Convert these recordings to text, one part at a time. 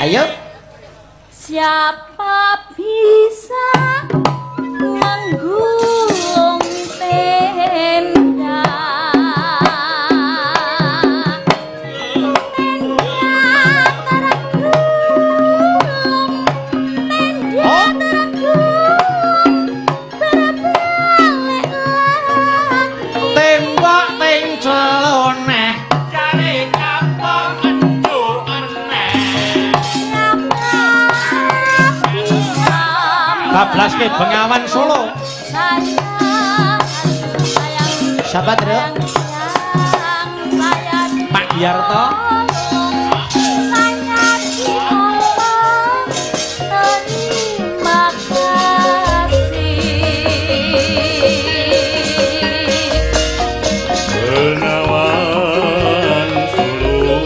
Ayo. Siapa bisa menggulung tenda? Tenda tergulung, tenda tergulung, berbalik lagi. Tembok ting celoneh. Jare kapok enduk meneh. Siapa bisa Bablaske Bengawan Solo. Sayang, sayang, Siapa, Tru? sayang, sayang, Pak Giarto. Saya ditolong, terima kasih. Bengawan Solo,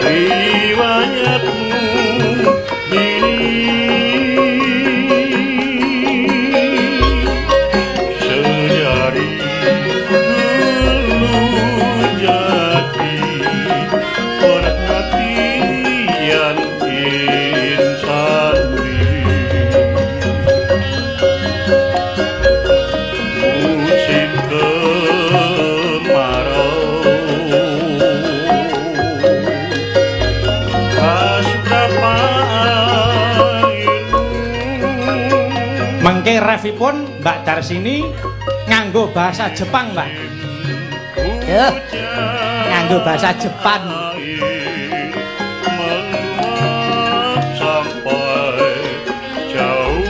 riwayatmu ini sedari dulu jadi perhatian insani. Musim kemarau khas airmu. Mengke refipun Mbak Darsini nganggo bahasa Jepang, Mbak. Ya. Nganggo bahasa Jepang. Air meluap sampai jauh.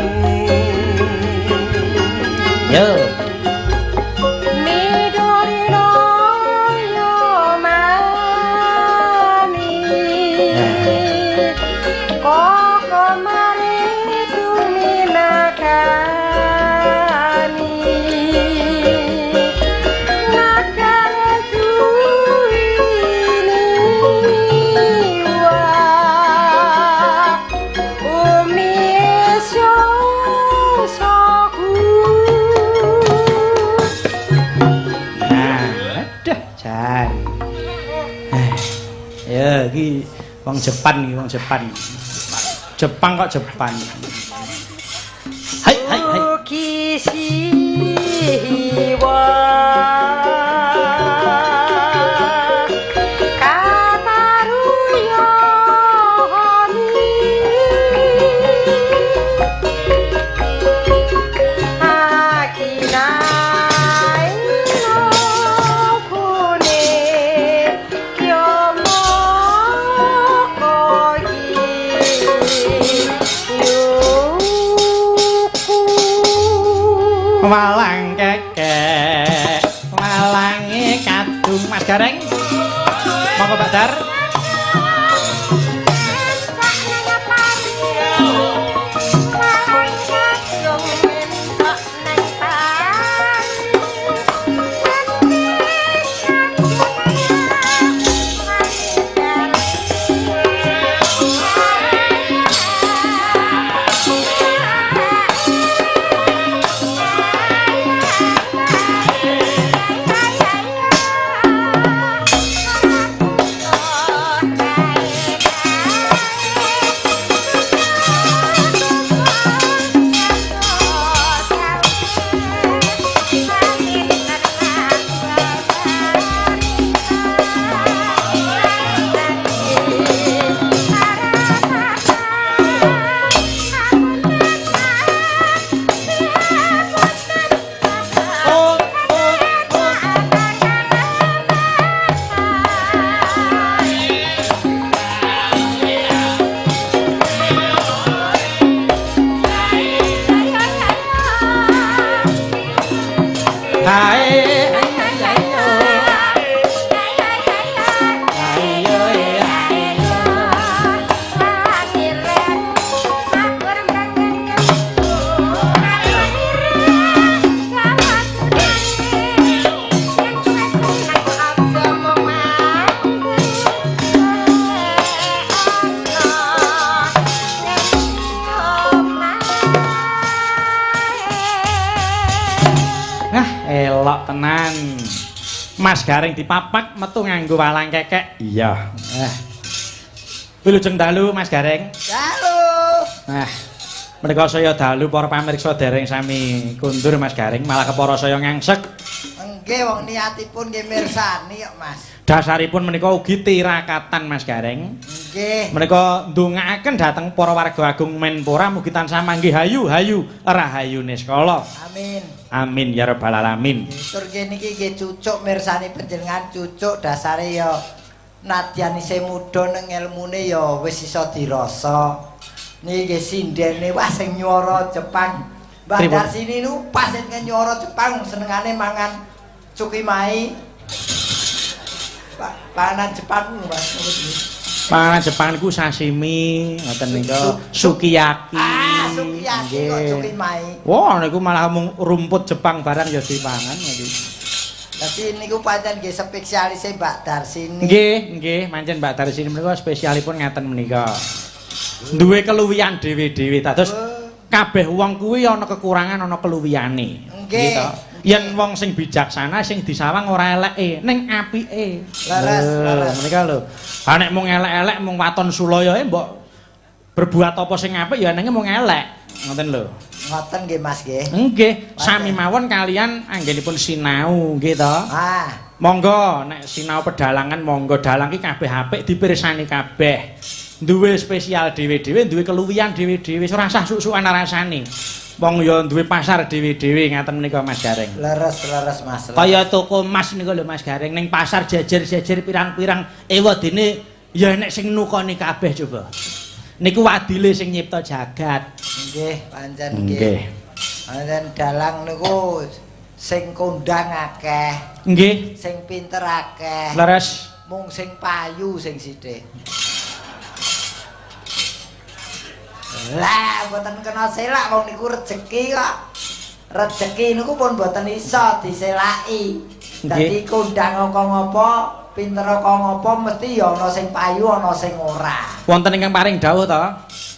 Yo. 緑の山にここまで海中に流れずには海へ消息。 Nah, aduh jan. Eh, ya iki wong Jepang iki, wong Jepang. Jepang kok Jepang. Hai hai hai. 浮島は語るように飽きないの船今日も恋ゆく。 Walang kekek, walange kadung Mas Gareng. Monggo Pak Dar. Encok nang pari, walang kadung encok nang pari. Mentis kadung Mas Gareng dipapak metu nganggo walang kekek. Iya. Wilujeng dalu Mas Gareng. Dalu. Nah, menika saya dalu para pamirsa dereng sami kundur Mas Gareng, malah kepara saya ngangsek. Nggih wong niatipun nggih mirsani kok Mas. Dasaripun menika ugi tirakatan Mas Gareng. Nggih. Menika ndongaaken dhateng para warga agung Menpora mugi tansah manggih hayu-hayu rahayu niskala. Amin. Amin ya rabbal alamin. Tur nggih niki nggih cucuk mirsani panjenengan cucuk dasare ya nadyan isih muda nang elmune ya wis iso dirasa. Niki nggih sindene wah sing nyuara Jepang. Mbah Darsini nu pas sing nyuara Jepang senengane mangan cukimai. Panganan Jepang Mas. Panganan Jepang niku sashimi, ngoten nika, sukiyaki. Ah, sukiyaki kok cukimai. Wah, niku malah mung rumput Jepang barang ya dipangan niki. Dadi niku pancen nggih spesialise Mbak Darsini. Nggih, nggih, pancen Mbak Darsini menika spesialipun ngaten menika. Duwe keluwihan dhewe-dhewe. Dados kabeh wong kuwi ana kekurangan, ana keluwihane. Nggih. Yen wong sing bijaksana sing disawang ora eleke, ning apike. Leres, leres. Menika lho. Ha nek mung elek-elek mung waton sulayae mbok berbuat apa sing apik ya nenge mung elek. Ngoten lho. Ngoten nggih Mas nggih. Nggih, sami mawon kalian anggenipun sinau nggih to. Ah. Monggo nek sinau pedalangan monggo dalang ki kabeh apik dipirsani kabeh. Duwe spesial dhewe-dhewe, duwe keluwihan dhewe-dhewe, ora usah suk-sukan rasane. Wong ya duwe pasar dhewe-dhewe ngaten menika Mas Gareng. Leres, leres Mas. Kaya toko emas niku lho Mas Gareng ning pasar jejer-jejer pirang-pirang ewadene ya enek sing nukoni kabeh coba. Niku wadile sing nyipta jagat. Nggih, pancen nggih. Pancen dalang niku sing kondang akeh. Nggih. Sing pinter akeh. Leres. Mung sing payu sing sithik. Lah, mboten kena selak wong niku rejeki kok. Rejeki niku pun mboten iso diselaki. Dadi kondang kok ngopo, pinter kok ngopo mesti ya ana sing payu ana sing ora. Wonten ingkang paring dawuh to?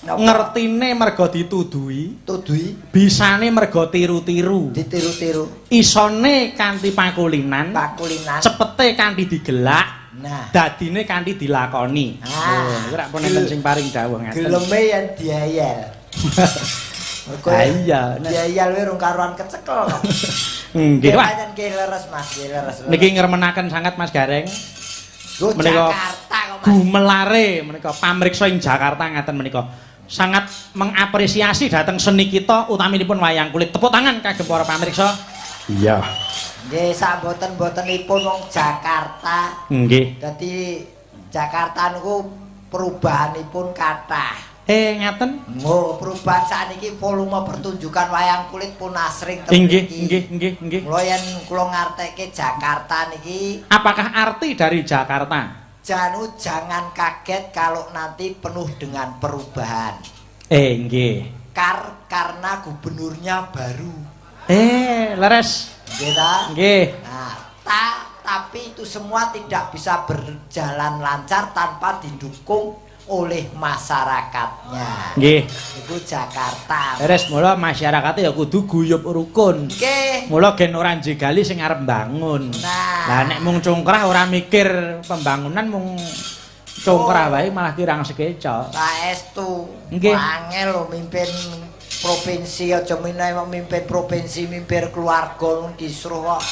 Ngertine merga dituduhi, tuduhi, bisane merga tiru-tiru, ditiru-tiru. Isone kanthi pakulinan, pakulinan, cepete kanthi digelak. Nah, dadine kanthi dilakoni. Ah, lho, niku rak pun enten sing paring dawuh ngaten. Geleme yen diayel. Mergo iya, diayel wae rung karuan kecekel kok. Nggih, Pak. Pancen nggih leres Mas, nggih leres. Niki ngremenaken sangat Mas Gareng. Menika Jakarta kok Mas. Gumelare menika pamriksa ing Jakarta ngaten menika. Sangat mengapresiasi dhateng seni kita utaminipun wayang kulit. Tepuk tangan kagem para pamriksa. Iya. Nggih, samboten-mbotenipun wong Jakarta. Nggih. Dadi Jakarta niku perubahanipun kathah. Ngaten. Oh, perubahan sakniki volume pertunjukan wayang kulit pun asring teng Nggih, mriki. nggih, nggih, nggih. Mula yen kula ngartekke Jakarta niki, apakah arti dari Jakarta? Janu jangan kaget kalau nanti penuh dengan perubahan. Nggih. Karena gubernurnya baru. Leres. Nggih ta? Nggih. Nah, tapi itu semua tidak bisa berjalan lancar tanpa didukung oleh masyarakatnya. Nggih. Iku Jakarta. Leres, mula masyarakate ya kudu guyub rukun. Nggih. Mula gen ora njegali sing arep mbangun. Nah. Lah nek mung congkrah ora mikir pembangunan mung congkrah wae malah kirang sekeca. Saestu. Nggih. Angel lho mimpin provinsi aja menawa mimpin provinsi mimpin keluarga nun kisruh kok.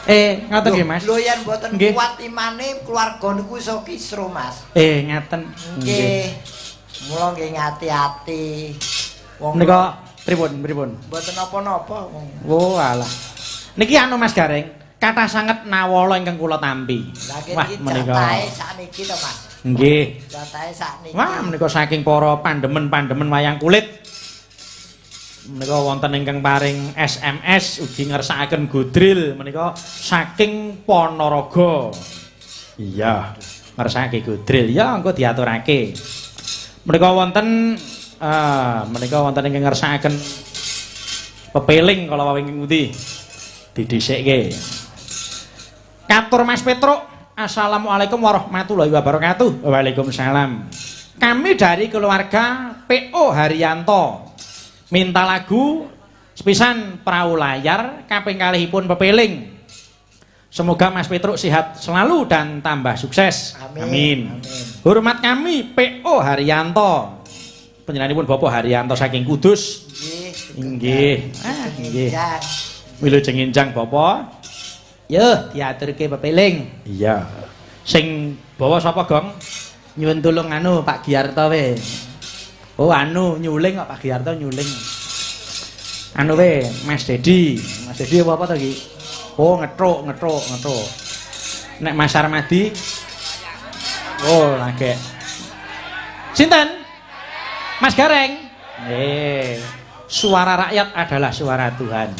Ngoten nggih Mas. Lho yen mboten kuat imane keluarga niku iso kisruh Mas. Ngaten. Nggih. Mula nggih ngati-ati. Wong menika pripun pripun? Mboten napa-napa wong. Oh alah. Niki anu Mas Gareng, kathah sanget nawala ingkang kula tampi. Lah niki jatahe sakniki to Mas. Nggih. Jatahe sakniki. Wah, menika saking para pandemen-pandemen wayang kulit. Menika wonten ingkang paring SMS ugi ngersakaken godril menika saking Ponorogo. Iya, ngersakake godril ya engko diaturake. Menika wonten menika wonten ingkang ngersakaken pepeling kala wau ingkang pundi? Didhisikke. Katur Mas Petruk, Assalamualaikum warahmatullahi wabarakatuh. Waalaikumsalam. Kami dari keluarga PO Haryanto minta lagu sepisan Prau Layar kaping kalihipun pepeling. Semoga Mas Petruk sehat selalu dan tambah sukses. Amin. Amin. Amin. Hormat kami PO Haryanto. Panjenenganipun Bapak Haryanto saking Kudus. Nggih. Nggih. Ah, nggih. Wilujeng enjang Bapak. Yo, diaturke pepeling. Iya. Sing bawa sapa, Gong? Nyuwun tulung anu Pak Giarto we. Oh, anu nyuling kok Pak Giarto nyuling. Anu we, Mas Dedi. Mas Dedi apa-apa to iki? Oh, ngetruk. Nek Mas Sarmadi? Oh, lagek. Sinten? Mas Gareng. Nggih. Suara rakyat adalah suara Tuhan.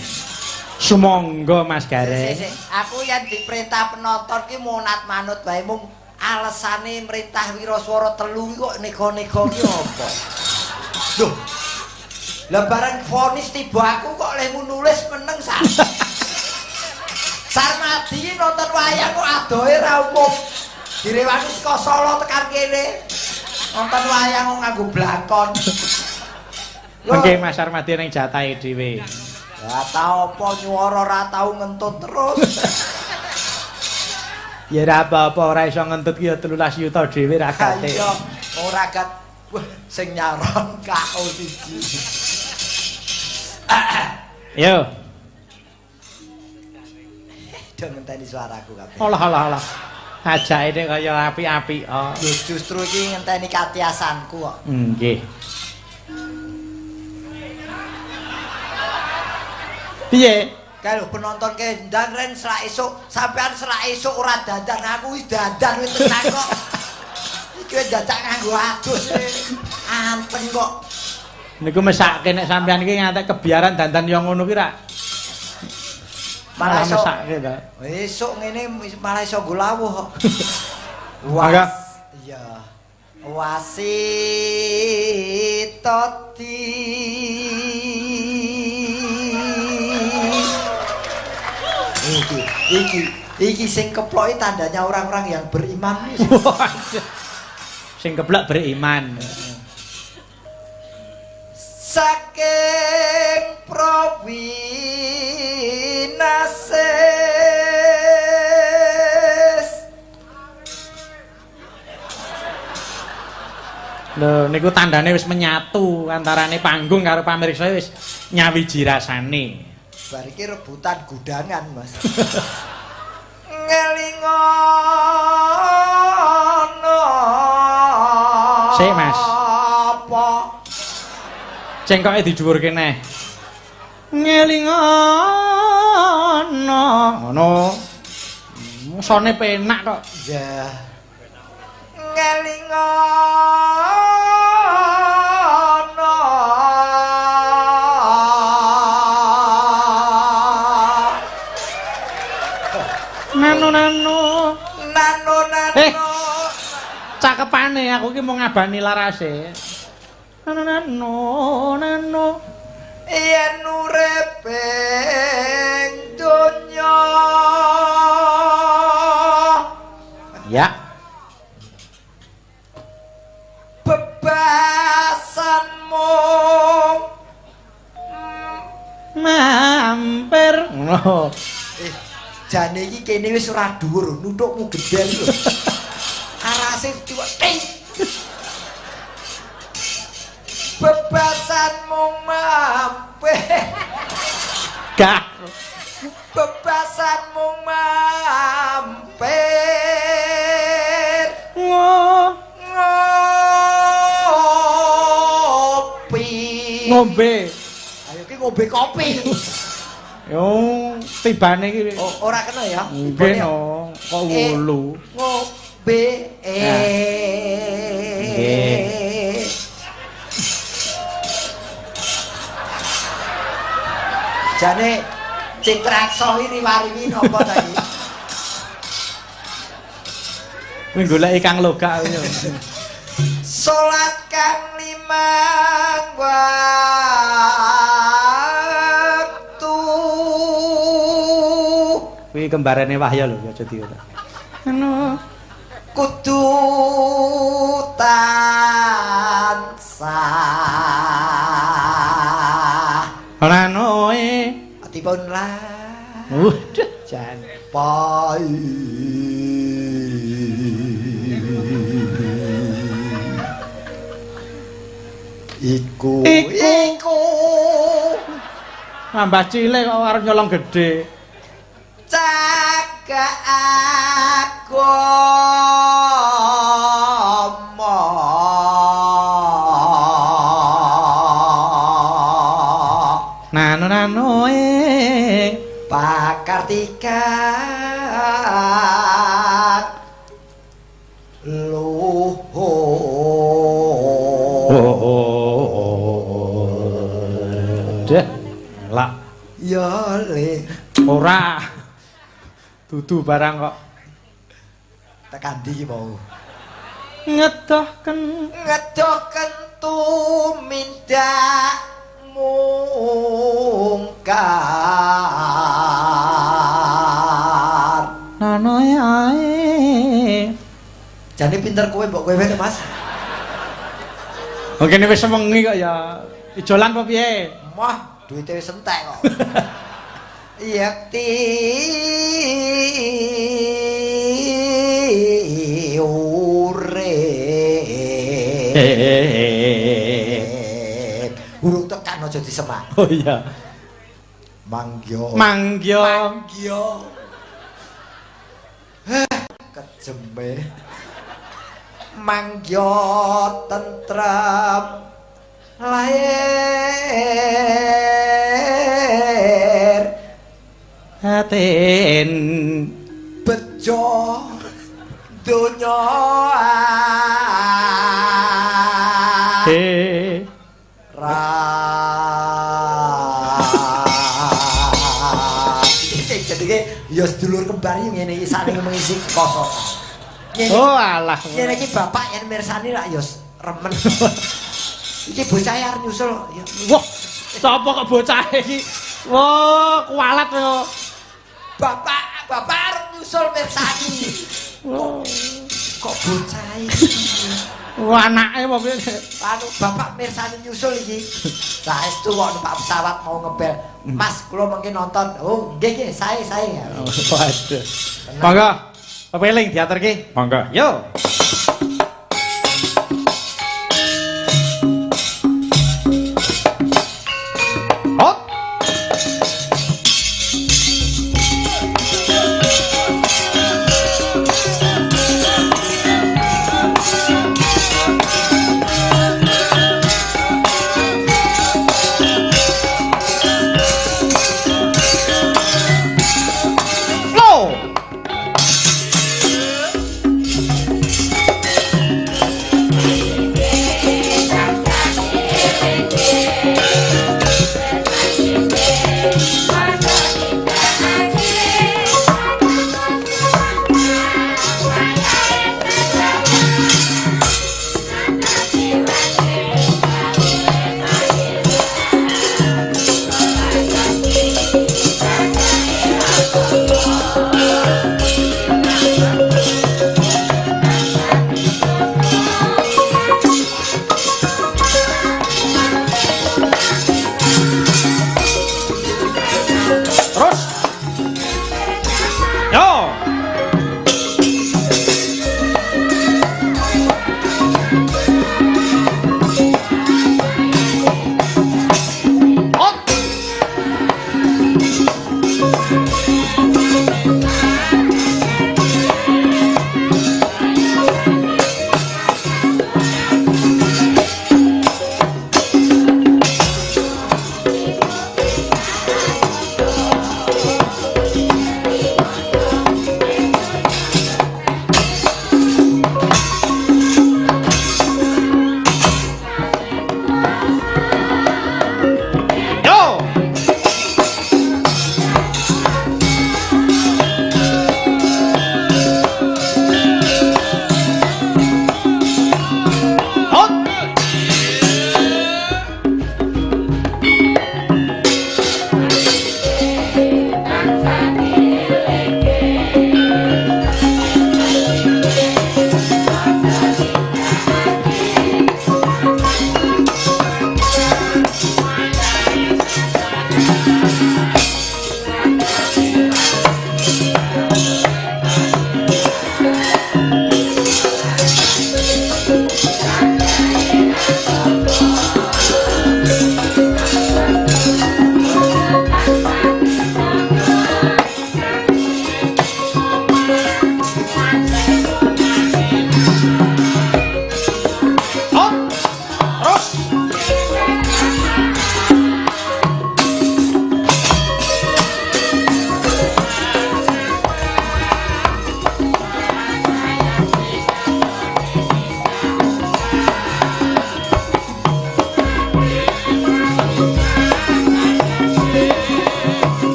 Sumangga Mas Gareng. Sik, sik. Aku yang diperintah penonton ki monat manut wae mung alesane merintah wiraswara telu ki kok nego-nego ki apa? Loh. Lah bareng vonis tiba aku kok lehmu nulis meneng sak. Sarmadi nonton wayang kok adohe ra umum. Direwangi saka Solo tekan kene. Nonton wayang kok nganggo blangkon. Mengke Mas Sarmadi ning jatahe dhewe. Ya tau apa nyuara ora tau ngentut terus. Ya ora apa-apa ora iso ngentut ki ya 13 yuta dhewe ra gate. Iya, ora gat. Wah, sing nyaron KO siji. Yo. Do ngenteni suaraku kabeh. Alah alah alah. Ajake nek kaya apik-apik. Oh. Lho justru iki ngenteni katiasanku kok. Nggih. Piye? Kae lho penonton ke ndang ren selak esuk, sampean selak esuk ora dandan aku wis dandan wis tenan kok. Iki wis dadak nganggo adus. Anteng kok. Niku mesake nek sampean iki ngantek kebiaran dandan yo ngono ki ra. Malah iso mesake ta. Esuk ngene malah iso nggo lawuh kok. Mangga. Iya. Wasitoti. Iki sing keploki tandanya orang-orang yang beriman. Sing keplok beriman. Saking prawinasis. Lho niku tandane wis menyatu antarane panggung karo pamirsa wis nyawiji rasane. Bar iki rebutan gudangan, Mas. Ngelingono. Sik, Mas. Apa? Cengkoke didhuwurke neh. Ngelingono. Ngono. Sone penak kok. Ya. Ngelingono. Nano nano. Nano nano. Cakepane aku ki mau ngabani larase. Nano nano nano. Yen urip ing donya. Ya. Bebasanmu mampir. Ngono. Jane iki kene wis ora dhuwur, nuthukmu gedhen lho. Arase tiwak ting. Bebasanmu mampir. Gak. Bebasanmu mampir. Ngopi. Ngombe. Ayo ki ngombe kopi. Yo tibane iki. Oh, ora kena ya. Nggih no, kok wulu. Ngombe. Nggih. Jane Citraksa iki riwariwi napa ta iki? Kuwi goleki Kang Logak kuwi. Salat kang limang waktu. Kuwi kembarane Wahya lho aja diura. Anu kudu tansah. Ora noe Atipun lah. Waduh jan. Padha Iku Iku. iku Nambah cilik kok arep nyolong gedhe. Cagak agama Nano nano e. Pakartikan luhur. Deh, elak. Ya le Ora. Dudu barang kok. Tekan ndi mau? Ngedohken Ngedohken tumindak mungkar. Nano ae. Jane pinter kowe mbok kowe wae Mas. Oke, ini wis wengi kok ya. Ijolan apa piye? Wah, duite wis entek kok. Yakti urip. Urung tekan aja disemak. Oh iya. Mangyo. Mangyo. Mangyo. Kejeme. Mangyo tentrem lahir Batin bejo donya. Eh. Ra jenenge ya sedulur kembar iki ngene iki saling mengisi kekosongan. Ngene Oh alah. ngene iki bapak yen mirsani lak ya remen. Iki bocah arep nyusul ya. Wah, sapa kok bocah iki? Wah, kualat kowe. Bapak, bapak arep nyusul mirsani. Wah, Kok bocah iki? wah, anake apa piye? Anu bapak mirsani nyusul iki. Saestu kok numpak pesawat mau ngebel. Mas, kula mengki nonton. Oh, nggih nggih, sae sae. Waduh. Monggo. Pepeling diaturke. Monggo. Yo. Hop. Lo.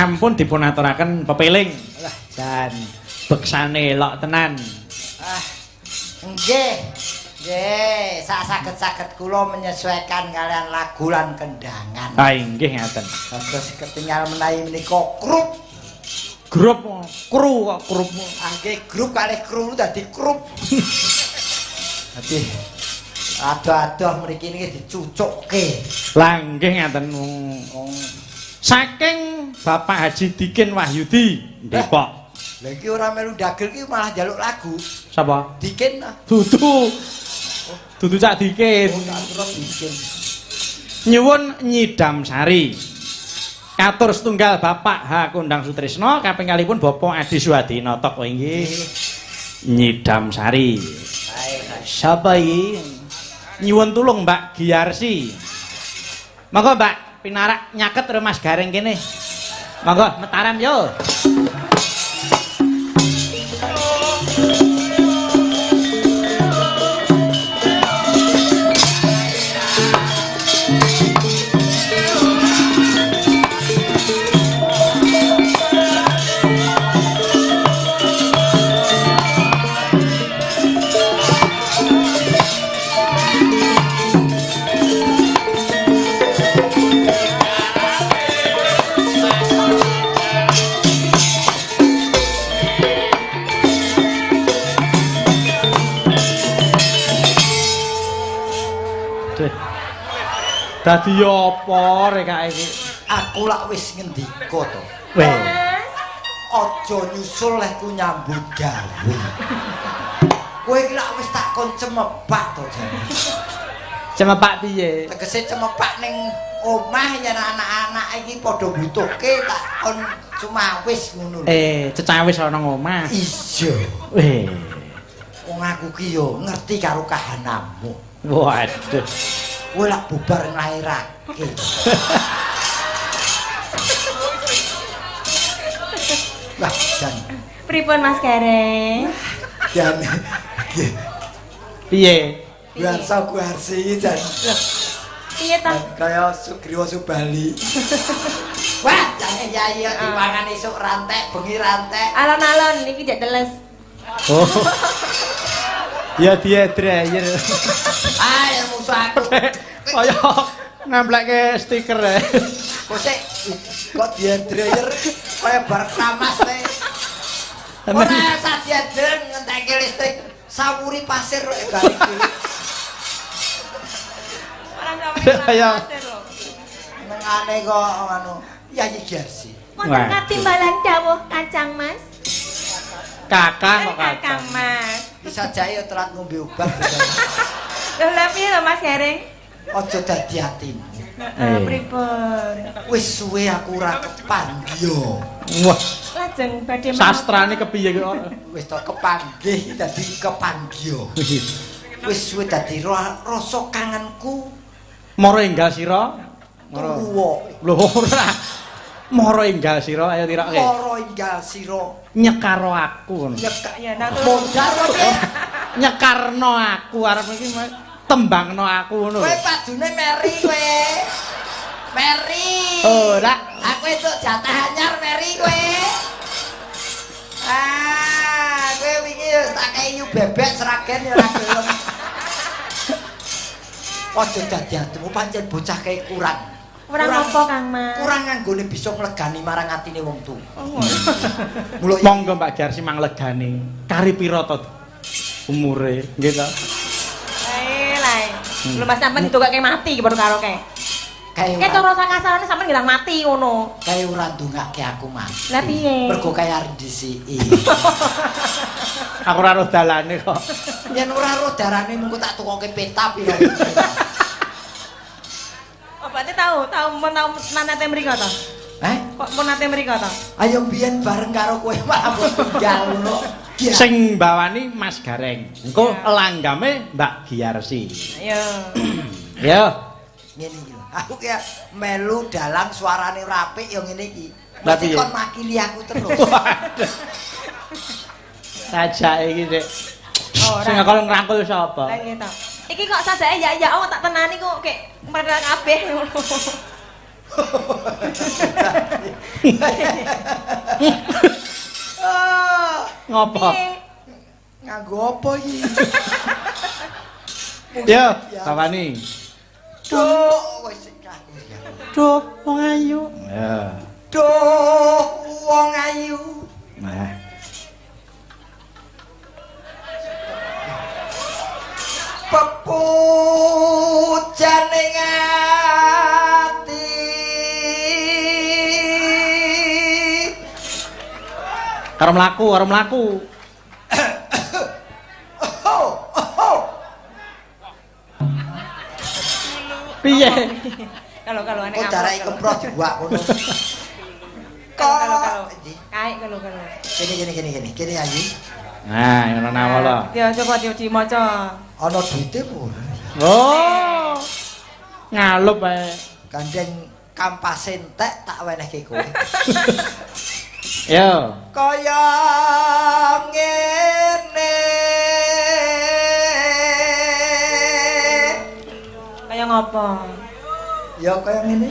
Sampun dipun aturaken pepeling. Lah jan beksane elok tenan. Ah, nggih. Nggih, sak saged-saged kula menyesuaikan kalian lagu lan kendangan. Ah inggih ngaten. Terus ketinggal menawi menika grup. Grup kru kok grup. Ah nggih, grup kalih kru dadi grup. Dadi adoh-adoh mriki niki dicucukke. Lah nggih ngaten wong saking Bapak Haji Dikin Wahyudi Depok. Lha iki ora melu dagel iki malah njaluk lagu. Sapa? Dikin ah. Dudu. Dudu Cak Dikin. Oh, tak kira Dikin. Nyuwun nyidam sari. Katur setunggal Bapak H Kondang Sutrisno kaping kalihipun Bapak Adi Suhadi Notok inggih. Nyidam sari. Sapa iki? Nyuwun tulung Mbak Giarsi. Monggo Mbak pinarak nyaket karo Mas Gareng kene. Monggo Mataram yo. Dadi apa rek iki? Aku lak wis ngendika to. Weh, Aja nyusul lehku nyambut gawe. Kowe iki lak wis tak kon cemepak to jane. Cemepak piye? Tegese cemepak ning omah yen anak-anak iki padha butuhke tak kon cumawis ngono lho. Cecawis ana omah. Iya. Weh. Wong aku ki yo ngerti karo kahananmu. Waduh. Kowe lak bubar nglairake. Wah, jan. Pripun Mas Gareng? Jan. Piye? Biasa Guarsi iki jan. Piye ta? Kaya Sugriwa Subali. Wah, jane yai yo dipangan esuk rantek, bengi rantek. Alon-alon iki jek teles. Oh. Ya diedreyer. Ah, ya musuh aku. Kaya nemplekke stiker e. Kok sik kok diedreyer kaya bar kramas e. Ora usah diedrer ngentekke listrik sawuri pasir kok gawe dhewe. Ora sampe Kaya Nengane kok anu Yayi Giarsi. Wonten katimbalan dawuh Kacang Mas. Kakang kok Kakang kakang. Mas. Bisa jae ya telat ngombe obat. Lho lha piye lho Mas Gareng? Aja dadi atimu. Heeh, pripun? Wis suwe aku ora kepanggih. Wah, Lajeng badhe sastrane kepiye kok? Wis to kepanggih dadi kepanggih. Wis suwe dadi rasa kangenku Mara enggal sira? Mara. tuwa. Lho ora. Mara enggal sira ayo tirake. Mara enggal sira Nyekaro aku ngono. nyekak Ya nang turu. modar kowe. Nyekarno aku arep iki tembangno aku ngono. Kowe padune meri kowe. Meri. Ora. Aku entuk jatah anyar meri kowe. Ah, kowe wingi wis tak kei yu bebek seragen ya ora gelem. Aja dadi atimu pancen bocah kae kurang. Kurang apa Kang Mas? Kurang nganggone bisa nglegani marang atine wong tuwa. Oh, ngono. Mula Monggo Mbak Jarsi manglegane. Kari pira to umure? Nggih to. Lae lae. Lho Mas sampean didongake mati iki padha karo kae. kae Kae cara rasa kasarane sampean ngilang mati ngono. kae ora ndongake aku mati. Lah piye? Mergo kae arep ndisiki. Aku ora roh dalane kok. Yen ora roh darane mengko tak tukoke peta pira. Oh, berarti tahu, tahu mun tahu nate mriko to? Heh? Kok mun nate mriko to? Ayo biyen bareng karo kowe malah mbok tinggal ngono. Gia. Sing mbawani Mas Gareng. Engko langgame Mbak Giarsi. Ayo. Yo. Ngene iki lho. Aku ki melu dalang suarane ora apik ya ngene iki. Lah Mesti piye? kon makili aku terus. Waduh. Sajake iki Dik. Ora. Sing kalau ngrangkul sapa? Lah nggih to. Iki kok sajake ya ya oh tak tenani kok kek mredel kabeh ngono. Ah, Ngopo? Nganggo apa iki? Yo, tawani. Duh, wis aku ya. Duh, wong ayu. Ya. Duh, wong ayu. Nah. Pepujane ati. Karo mlaku, karo mlaku. Oh, oh. Piye? Kalau kalau anek Kok darah kemproh dibuak ngono. Kalau kalau. Endi? Kae kalau kalau. Kene kene kene kene kene ayu. Nah, ngono nawala. Ya coba di dimaca. Ana duite apa ora? Oh. Ngalup ae. Gandeng kampas entek tak wenehke kowe. Yo. Kaya ngene. Kaya ngopo? Ya kaya ngene.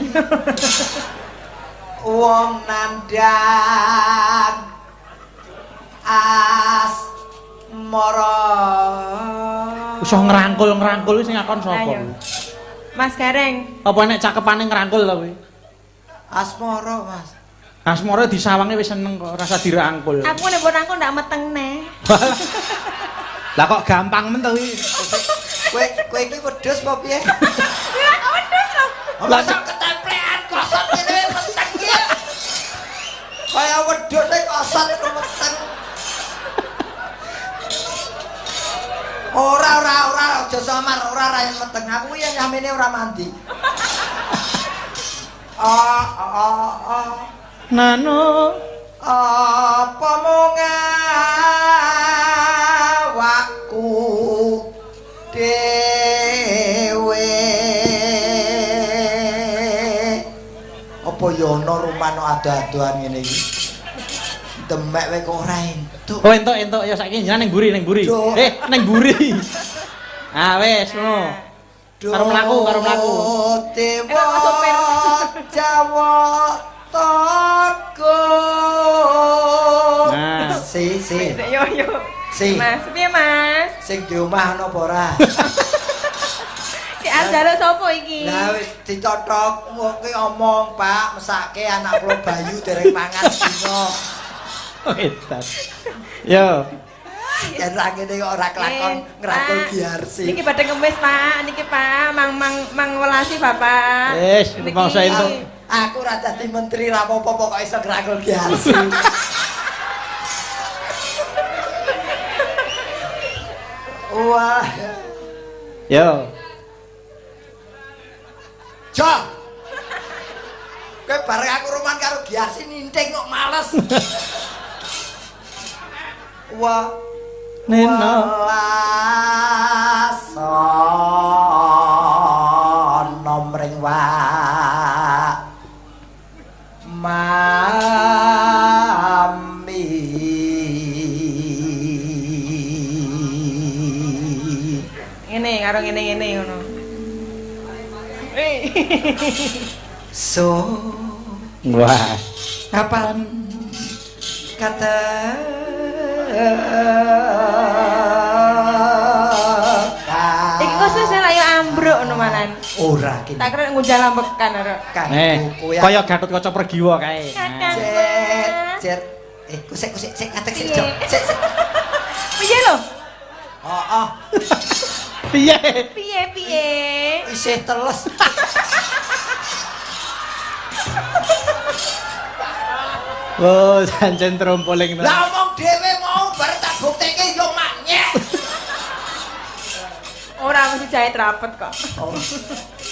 Wong nandhang asmara. Iso ngrangkul-ngrangkul sing ngakon sapa? Ayo. Mas Gareng. Apa nek cakepane ngrangkul ta kuwi? Asmara, Mas. Asmara disawange wis seneng kok, rasa dirangkul. Aku nek mbok rangkul ndak meteng neh. Lah kok gampang men to kuwi. Kowe kowe iki wedhus apa piye? Ya kok wedhus lho. Lah sak ketemplean kosot ngene meteng iki. Kaya wedhus e kosot iku meteng. Ora ora ora aja samar, ora ora yang meteng. Aku yang nyamene ora mandi. Ah ah ah. Nano Apa mung awakku dhewe? Apa ya ana rumano ado-adoan ngene iki? Demek wae kok ora entuk. Oh entuk entuk ya saiki jenengan ning mburi ning mburi. Duh. Eh ning mburi. Ah wis ngono. Karo mlaku, karo mlaku. Dewa Eh, kok sopir? Jawa Toko. Nah. Si si Sik, Yo yo. si. Mas, piye Mas? Sing di omah ana apa ora? Ki arep njaluk sapa iki? Lah wis ditothok ki omong, Pak, mesake anak kula Bayu dereng mangan dina. Edan. Yo. Yen ra ngene kok ora kelakon ngrangkul Pak. Giarsi. Niki badhe ngemis, Pak. Niki Pak, mang mang mang welasi Bapak. Wis, Niki. rumangsa entuk. Aku ora dadi menteri ra apa-apa pokoke iso ngrangkul Giarsi. Wah. Yo. Jo. Kowe bareng aku roman karo Giarsi ninting kok males. Wah. Neno. Welasono mring wa mami. Ngene karo ngene-ngene ngono. Eh. So Wah. kapan kata Iki khusus lah yo ambruk ngono malan. Ora kene. Tak kira ngunjal ambekan ora. Eh, Kowe kaya Gatot Kaca Pergiwa kae. Kakang. Nah. Cet, cet. Eh, kusik kusik sik ngadeg sik, Jok. Sik sik. Piye lho? Oh, oh, Piye? Piye piye? isih teles. Oh, jancen trompoling. Lah omong dhewe mau bareng tak bukteke yo maknyek. Ora mesti jahit rapet kok. Oh.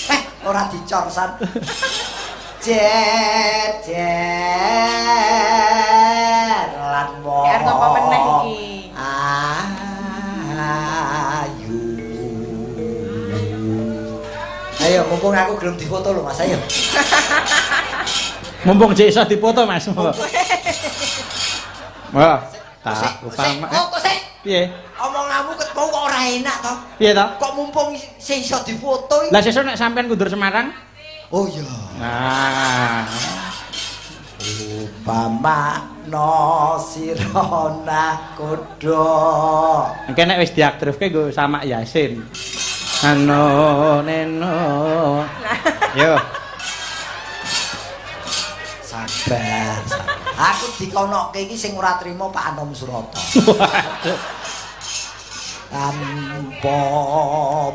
Eh, ora dicorsan. Cet, cet. Lan wong. Ki arep ngopo meneh iki? Ayu. Ayo, mumpung aku gelem difoto lho, Mas. Ayo. Mumpung jek iso dipoto, Mas. Wah, tak Kusik, kusik. utama. Oh, kusik. Piye? Omonganmu ketemu kok ora enak to? Piye to? Kok mumpung sing iso difoto iki? Lah sesuk nek sampean kundur Semarang, Oh iya. Nah. Upamakna sira nakoda. Engke nek wis diaktifke nggo sama Yasin. Ano neno. Yo. Sabar, sabar. Aku dikonokke iki sing ora trima Pak Anom Surata. Waduh. Tanpa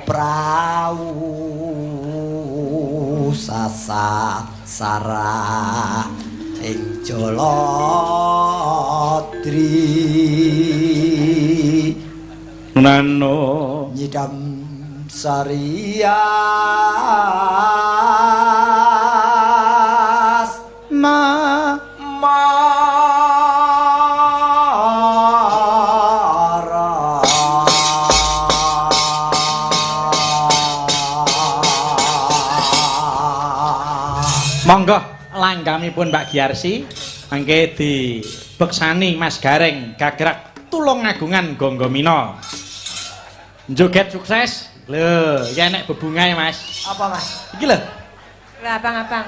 prau sasa sara ing Jaladri Nano nyidam sarias ma mara. Monggo langgamipun Mbak Giarsi mangke dibeksani Mas Gareng gagrak Tulungagungan Gonggomina. Joget sukses. Lho, iki enek bebungae Mas. Apa Mas? Iki lho. Lah abang-abang.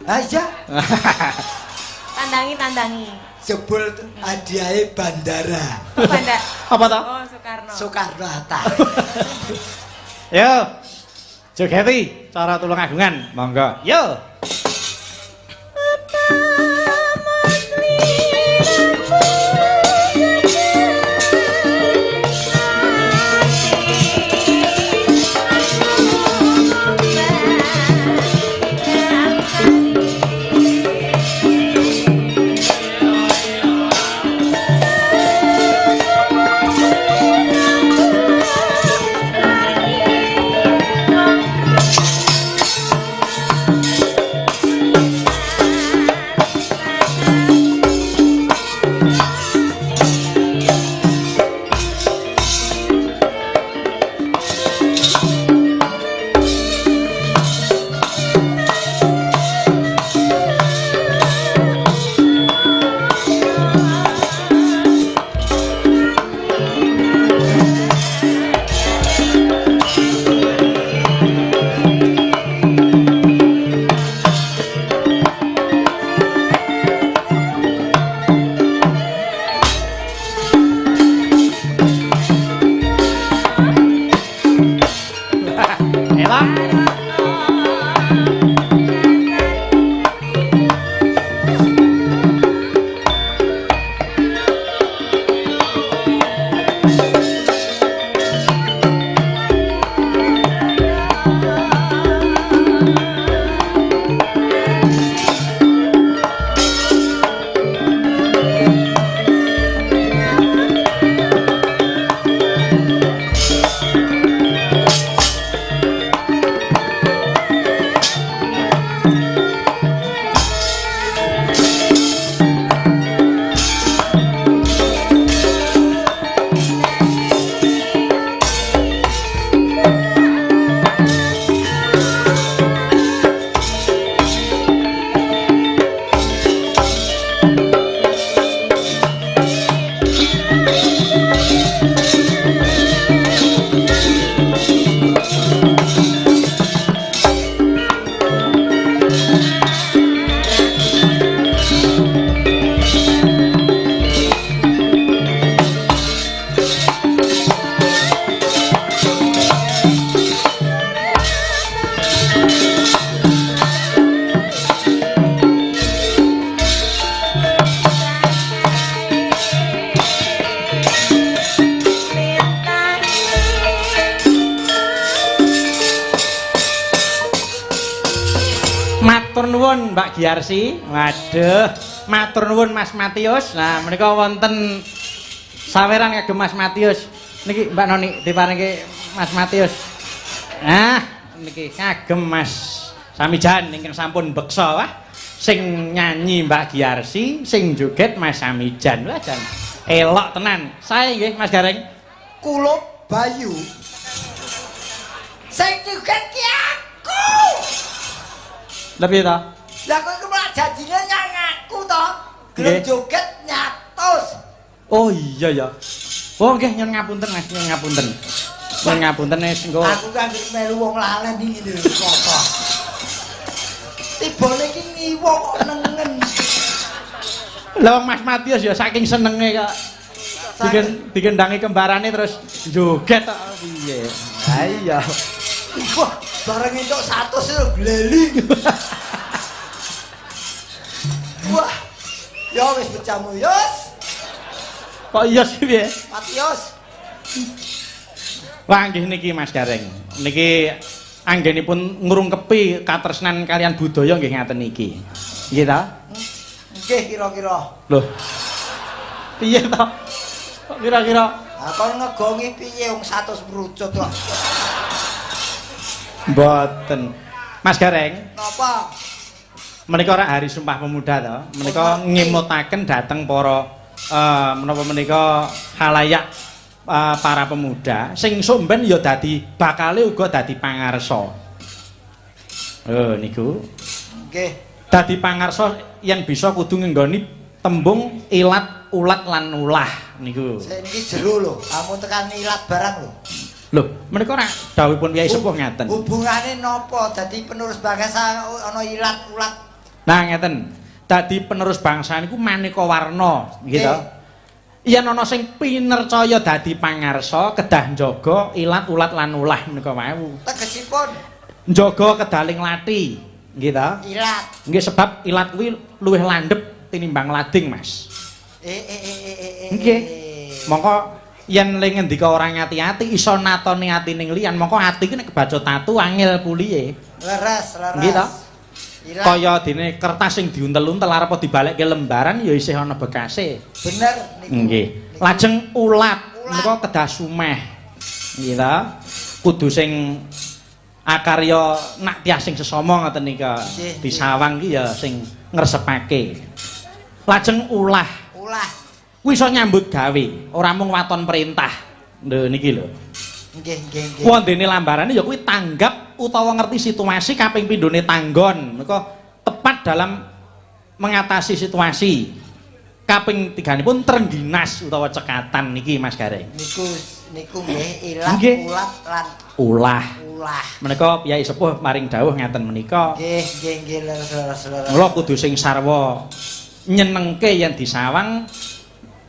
Ha iya, Tandangi tandangi. jebul hadiahe bandara Apa ndak? Apa to? Oh, Soekarno. Soekarno Hatta. Yo. Jogeti cara Tulungagungan. Monggo. Yo. Elok. Matur nuwun Mbak Giarsi. Waduh, matur nuwun Mas Matius. Nah, menika wonten saweran kagem Mas Matius. Niki Mbak Noni diparingi Mas Matius. Nah, niki kagem Mas Samijan ingkang sampun beksa wah. Sing nyanyi Mbak Giarsi, sing joget Mas Samijan. Wah, jan elok tenan. Sae nggih Mas Gareng. Kula Bayu. Sing joget ki aku. Lha piye to? Lah kowe iku malah janjine nyang aku to. Gelem Nggih. joget nyatus. Oh iya ya. Oh nggih nyuwun ngapunten Mas, nyuwun ngapunten. Nyuwun ngapunten wis engko. Aku kan melu wong lalen iki lho kok. Rebone iki ngiwa kok nengen. Lah wong Mas Matius ya saking senenge kok. Dikendangi kembarane terus joget kok piye. Ha iya. Wah, bareng entuk 100 lho gleli. Wah. Ya wis bejamu, Yos. Kok iya sih piye? Matius. Wah nggih niki Mas Gareng. Niki anggenipun ngrungkepi katresnan kalian budaya nggih ngaten niki. Nggih ta? Nggih kira-kira. Loh. Piye to? Kok kira-kira Ha kon ngegongi piye wong 100 merucut kok. mboten. Mas Gareng, Napa? Menika ora hari Sumpah Pemuda to. Menika ngemutaken dhateng para menapa menika khalayak para pemuda sing sok mben ya dadi bakale uga dadi pangarsa. Oh niku. Nggih. Dadi pangarsa yen bisa kudu ngenggoni tembung ilat, ulat lan ulah niku. Sing iki jero lho, amun tekan ilat barang lho. Lho, menika ora dawuhipun Kyai Sepuh ngaten. Hubungane napa dadi penerus bangsa ana ilat ulat? Nah ngeten. Dadi penerus bangsa niku maneka warna, nggih to. Yen ana sing pinercaya dadi pangarsa kedah njaga ilat, ulat lan ulah menika wau. Tegesipun Njaga kedaling lati, nggih to. ilat. Nggih sebab ilat kuwi luwih landhep tinimbang lading, Mas. Nggih. Mongko yen le ngendika ora ngati-ati iso natoni atining liyan, mongko ati ki nek kebaca tatu angel pulihe. Leres, leres. Nggih to? Ilat. Kaya dene kertas sing diuntel-untel arep dibalekke lembaran ya isih ana bekase. Bener niku. Nggih. Niku. Lajeng ulat Ulat. menika kedah sumeh. Nggih ta? Kudu sing akarya nak tias sing sesama ngoten nika. Nggih, nggih. Disawang ki ya sing ngresepake. Lajeng ulah. Ulah. Kuwi iso nyambut gawe, ora mung waton perintah. Lho niki lho. Nggih, nggih, nggih. Wondene lambarane ya kuwi tanggap utawa ngerti situasi kaping pindhone tanggon. Menika tepat dalam mengatasi situasi. Kaping tiganipun trengginas utawa cekatan niki Mas Gareng. Niku niku nggih ilat, Nggih. ulat lan Ulah. ulah. Menika Kyai Sepuh maring dawuh ngaten menika. Nggih, nggih, nggih leres, leres, leres. Mula kudu sing sarwa nyenengke yen disawang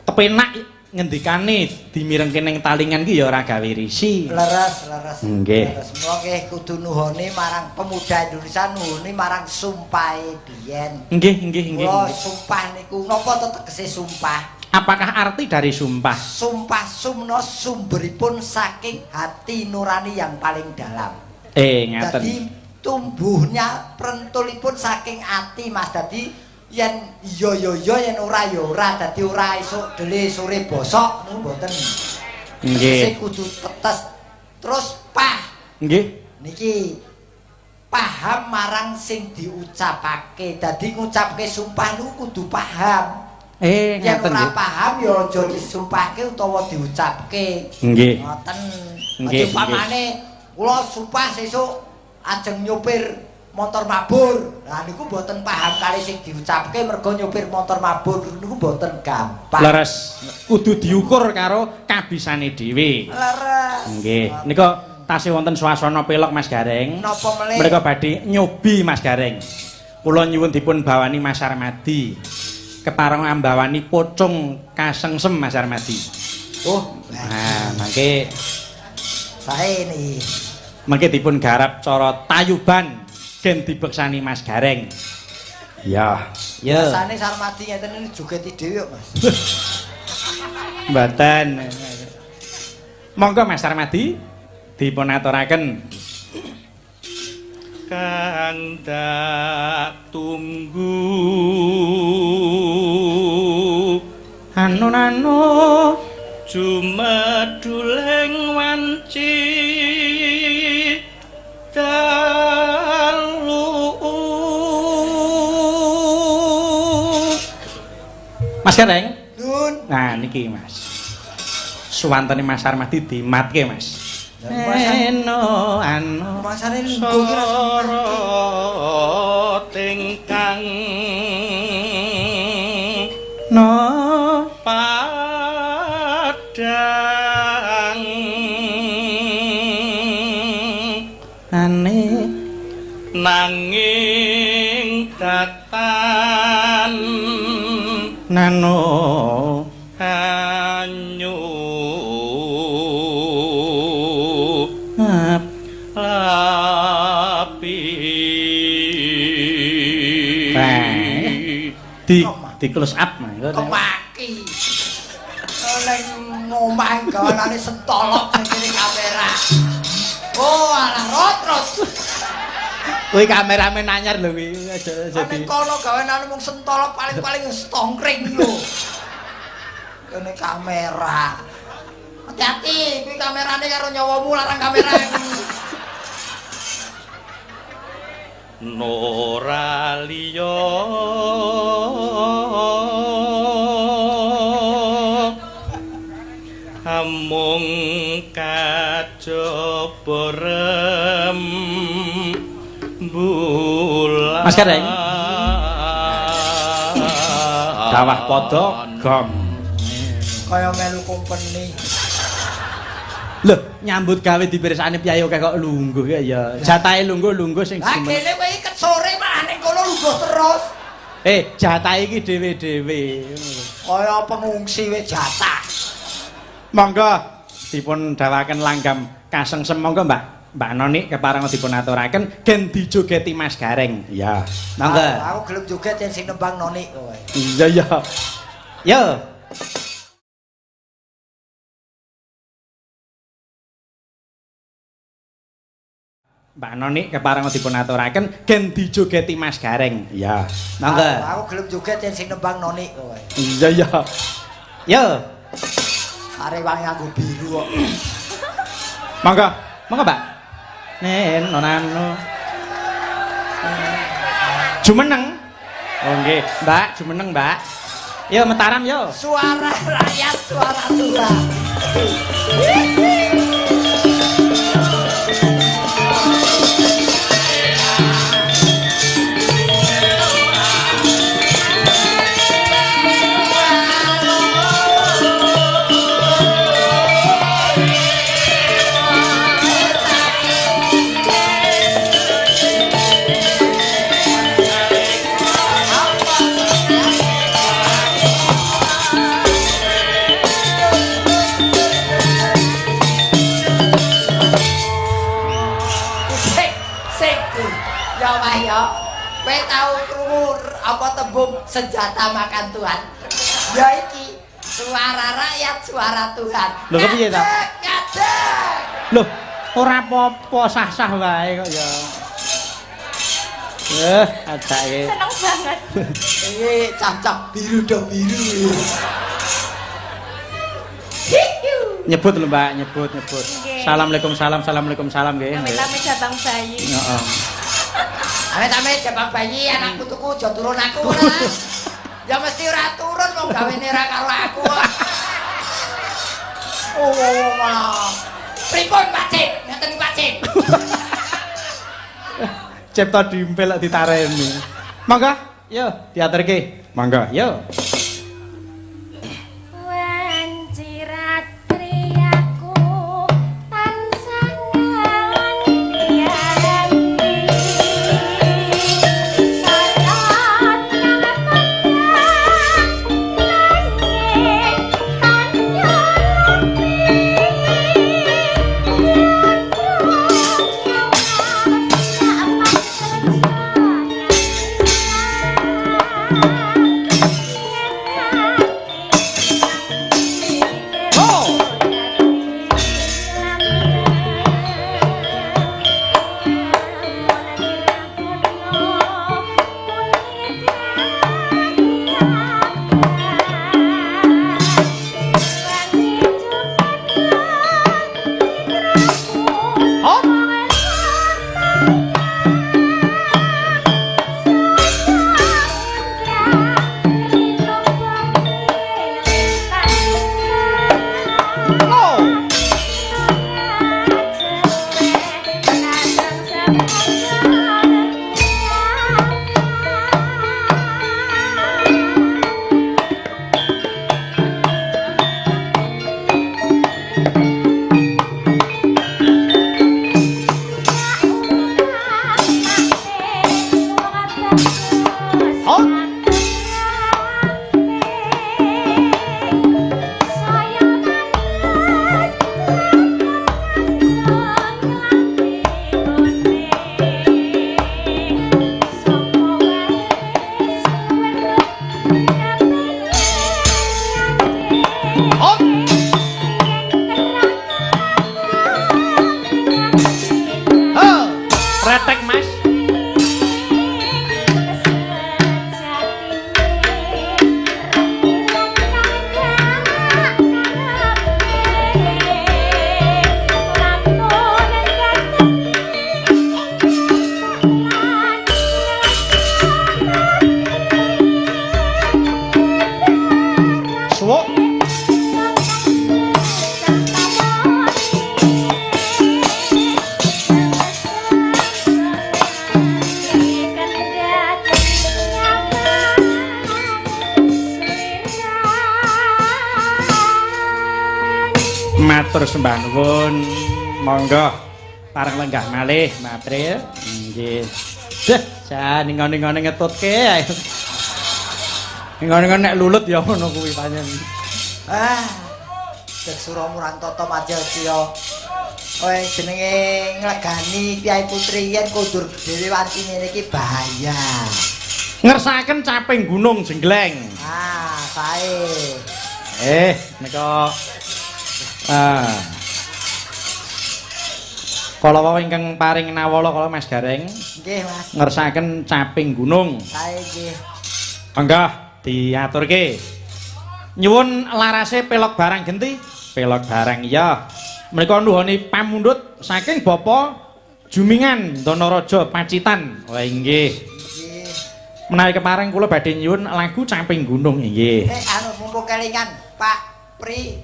kepenak ngendikane dimirengke ning talingan ki ya ora gawe risi. Leres, leres. Nggih. Leres. Mula nggih kudu nuhoni marang pemuda Indonesia, nuhoni marang sumpahe biyen. Nggih, nggih, nggih. Mula nggih. sumpah niku napa to tegese sumpah? Apakah arti dari sumpah? Sumpah sumna sumberipun saking hati nurani yang paling dalam. Ngaten. Dadi tumbuhnya prentulipun saking ati Mas. Dadi yen iya ya iya, yen ora ya ora. Dadi ora esuk dele sore bosok niku mboten. Nggih. Sing kudu tetes. Terus pah Nggih. niki paham marang sing diucapake. Dadi ngucapke sumpah niku kudu paham. Yen Ngaten ora nggih. paham ya aja disumpahke utawa diucapke. Nggih. Ngoten. Nggih, Aja umpamane kula sumpah sesuk ajeng nyupir motor mabur. Lah niku mboten paham kali sing diucapke mergo nyupir motor mabur niku mboten gampang. Leres. Kudu diukur karo kabisane dhewe. Leres. Nggih. Nika tasih wonten swasana pelok Mas Gareng. Napa melih? Mereka badhe nyobi Mas Gareng. Kula nyuwun dipun bawani Mas Armadi. Kepareng ambawani pocong kasengsem Mas Armadi. Oh, Nah, mangke sae niki. mangke dipun garap cara tayuban gen dibeksani Mas Gareng. Ya. Ya. Biasane Sarmadi ngeten ini jogeti dhewe kok, Mas. Mboten. Monggo Mas Armadi dipun aturaken. Kang dak tunggu Anu anu jumeduling wanci dalu. Mas Gareng. Nun. Nah niki Mas. Suwantene Mas Armadi dimatke Mas. Eno anu Masane lungguh ki rasa sorot ingkang no padang ane nanging tresna anyu ap lapi. Di close up nah. Kemaki. Ning omah gawanane sentolok ning kene kamera. Oh, alah rot-rot. Kuwi kameramen anyar lho kuwi aja Ning kono gawanane mung sentolok paling-paling stongkring lho. Kene kamera. Hati-hati, kuwi kamerane karo nyawamu larang kamera. Nora liya amung kajaba rembulan. Mas Gareng. Dawah padha gong. Kaya melu kompeni. Lho, nyambut gawe dipirsani piyayi akeh kok lungguh ya ya. Jatahe lungguh-lungguh sing Lah kene kowe iki ket sore malah ning kono lungguh terus. Jatahe iki dhewe-dhewe. Kaya pengungsi wis jatah. Monggo dipun dawaken langgam kasengsem monggo Mbak. Mbak Noni kepareng dipun aturaken gen dijogeti Mas Gareng. Iya. Monggo. Aku gelem joget yen sing nembang Noni kowe. Iya iya. Yo. Mbak Noni kepareng dipun aturaken gen dijogeti Mas Gareng. Iya. Monggo. Aku gelem joget yen sing nembang Noni kowe. Iya iya. Yo. Are wangi nganggo biru kok. Monggo. Monggo, Mbak. Nen nonano. Jumeneng. Oh nggih, Mbak, jumeneng, Mbak. Yo Mataram yo. Suara rakyat, suara Tuhan. Sik, sik. Ya Pak ya. Kowe tau krungu apa tembung senjata makan Tuhan? Ya iki suara rakyat, suara Tuhan. Lho, kepiye ta? Ngadeg, ngadeg. Loh, ora apa-apa, sah-sah wae kok ya. Ajake. Seneng banget. Iki cacak biru do biru. Nyebut lho, Mbak, nyebut, nyebut. Nggih. Assalamualaikum, salam, assalamualaikum, salam nggih. Amit-amit jabang bayi. Heeh. Amit-amit jabang bayi anak putuku aja turun aku ora. Ya mesti ora turun wong gawene ora karo aku kok. Oh, malah. Pripun Pak Cip? Ngeten Pak Cip. Cipta dimpel lek ditareni. Monggo, yo diaturke. Monggo, yo. Wanci ratri aku tansah nganti-anti. Sarat kang petang nanging tanya rapi. Matur sembah nuwun. Monggo pareng lenggah malih, Mbak April. Nggih. Duh, jan ngene-ngene ngetutke ae. Ngene-ngene nek lulut ya ngono kuwi pancen. Ah. Dek Sura Murantata Madya. Kowe jenenge nglegani Kyai Putri yen kondur dhewe wanci ngene iki bahaya. Ngersakaken caping gunung jenggleng. Ah, sae. Menika kala wau ingkang paring nawala kala Mas Gareng. Nggih, Mas. Ngersakaken caping gunung. Sae nggih. Monggo diaturke. Nyuwun larase pelok barang genti. Pelok barang iya. Menika nuhoni pamundhut saking Bapak Jumingan Danaraja Pacitan. Wah nggih. Menawi kepareng kula badhe nyuwun lagu Caping Gunung nggih. Anu mumpung kelingan Pak Pri.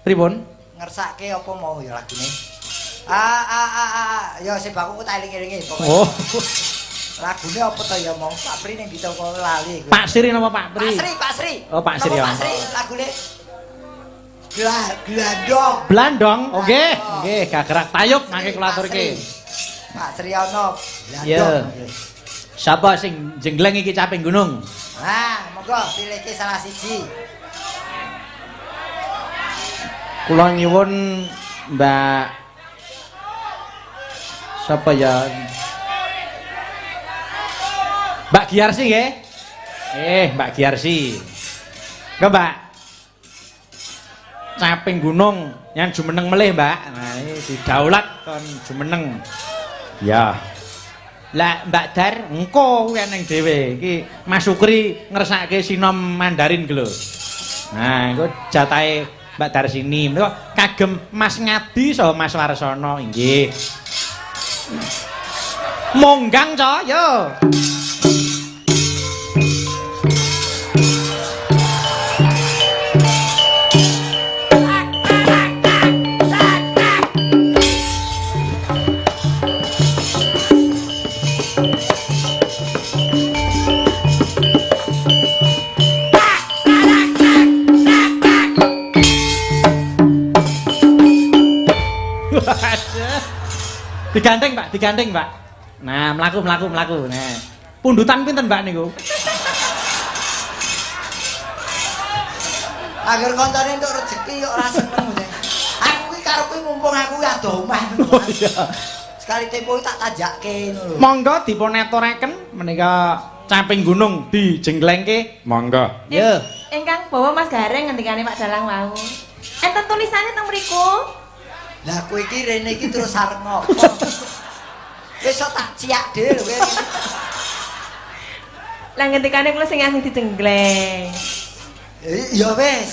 Pripun? Ngersake apa mau ya lagune? Ya sing baku tak eling-elingi pokoke. Oh. Lagune apa to ya mau Pak Pri ning ndi kok lali kuwi. Pak Sri napa Pak Pri? Pak Sri, Pak Sri. Oh, Pak Sri. Pak Sri lagune Glandong. Blandong. Oke, nggih, gagerak tayub mangke kula aturke. Pak Sri ana Blandong. Sapa sing jenggleng iki caping gunung? Nah, monggo pilihke salah siji. Kula nyuwun Mbak sapa ya? Mbak Giarsi nggih? Mbak Giarsi. Engko Mbak. Caping gunung yang jumeneng melih, Mbak. Nah, iki didaulat kon jumeneng. Ya. Lah Mbak Dar engko kuwi eneng dhewe. Iki Mas Sukri ngersake sinom Mandarin ki lho. Nah, engko jatahe Mbak Darsini. Menika kagem Mas Ngadi saha Mas Warsono inggih. Monggang co, yo. Digandeng, Pak, digandeng, Pak. Nah, mlaku. Nah, pundutan pinten, Mbak niku? Angger koncone entuk rezeki kok ora seneng. Aku ki karepku mumpung aku adoh omah. Oh iya. Sekali tempo tak tanjakke ngono lho. Monggo dipun aturaken menika caping gunung dijenglengke. Monggo. Ya. Ingkang bawa Mas Gareng ngendikane Pak Dalang wau. Enten tulisane teng mriku. Lah kowe iki rene iki terus arep ngopo? Wis tak ciak dhewe lho kowe. Lah ngendikane kula sing asli dijengleng. Ya wis.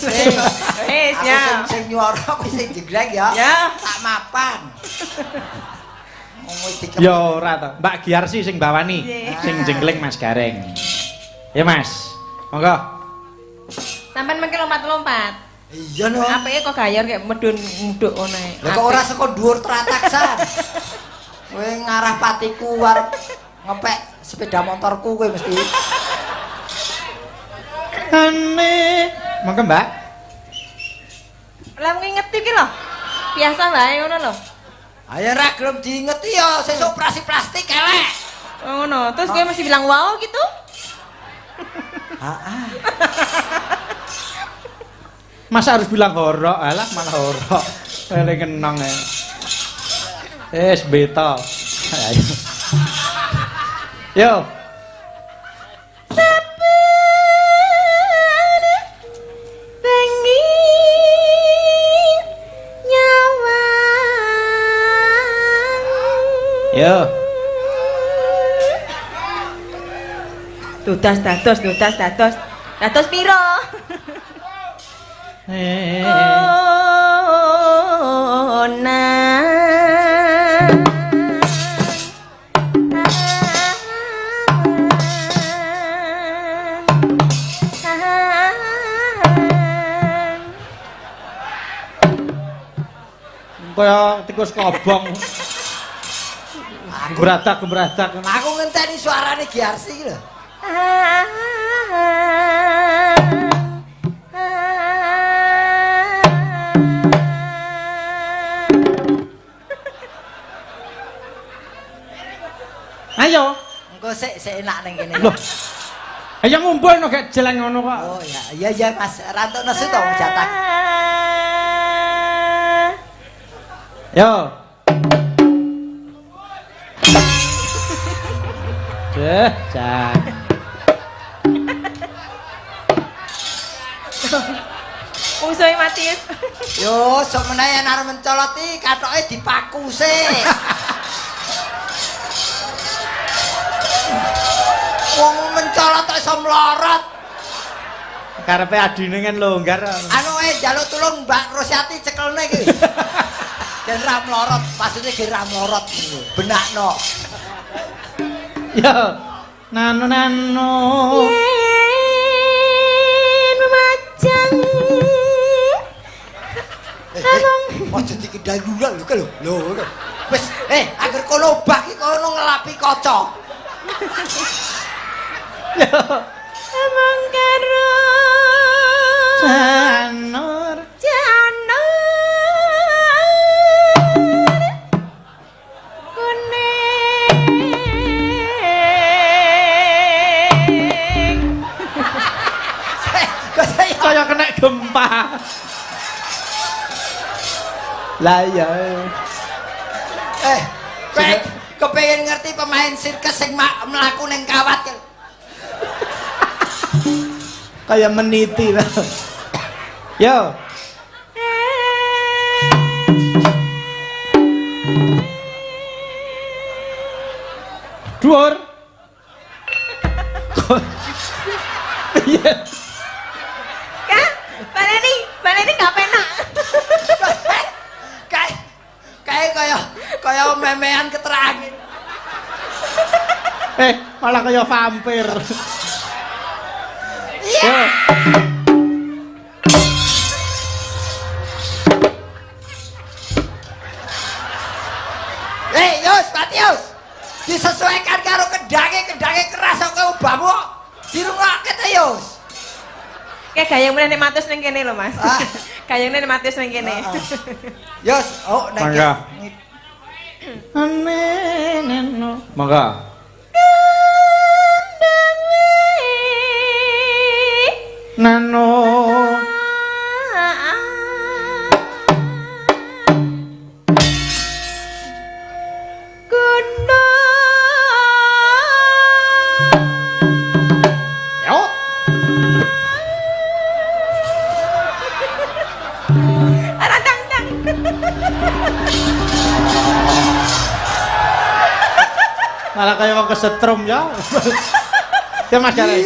Wis ya. Aku sing nyuara kowe sing jengleng ya. Ya. Tak mapan. Ya ora to. Mbak Giarsi sing bawani, sing jengleng Mas Gareng. Ya Mas. Monggo. Sampeyan mengke lompat-lompat. Iya no. Apike kok gayor kayak medun muduk ngono ae. Lah kok ora saka dhuwur trataksan. Kowe ngarah patiku arep ngepek sepeda motorku kowe mesti. Ane, monggo Mbak. Lah ngingeti iki lho. Biasa wae ngono lho. Ayo ra gelem diingeti ya sesuk operasi plastik elek. Oh, ngono. Terus kowe mesti bilang wow gitu? Heeh. Masa harus bilang horok, alah malah horok. Eling kenong ae. Wis beta. Ayo. Yo. Saben bengi nyawang. Yo. Dudas dados dudas dados. Dados piro? Kaya tikus kobong. Gumradak-gumradak. Aku ngenteni suarane Giarsi iki lho. sik sik enak ning kene. Loh. Ayo ngumpul no gak jeleng ngono kok. Oh ya, iya iya Mas, rantuk nesu to jatah. Yo. Deh, jan. Mungsuhe Matius. Yo, sok meneh yen arep mencolot iki katoke dipaku sik. Wong mencolot kok iso mlorot. Karepe adine kan longgar. Anu njaluk tulung Mbak Rosyati cekelne iki. Ben ra mlorot, maksudnya gen ra mlorot ngono. Benakno. Yo. Nano nano. Yen majang Aja dikendal lho lho lho. Wis, angger kono obah iki kono ngelapi kaca. Among karo Janur. Janur kuning. Kaya kena gempa. Lah iya. Kowe kepengin ngerti pemain sirkus sing mlaku ning kawat. Kaya meniti lah. Yo. Dhuwur. Iya. Kak, baleni, baleni gak penak. Kayak kaya kaya memean keterangin. Malah kaya vampir. Iya. Yus, Matius. Disesuaikan karo kendange, kendange keras kok obahmu kok. Dirungokke ta, Yus. Kayak gayeng meneh nek Matius ning kene lho, Mas. Ah. Gayeng nek Matius ning kene. Yus, oh nek Mangga. Neno. Mangga. Kandang wae. Nano. Yo. Ora tang-tang. Malah kaya wong kesetrum ya. Ya Mas Gareng.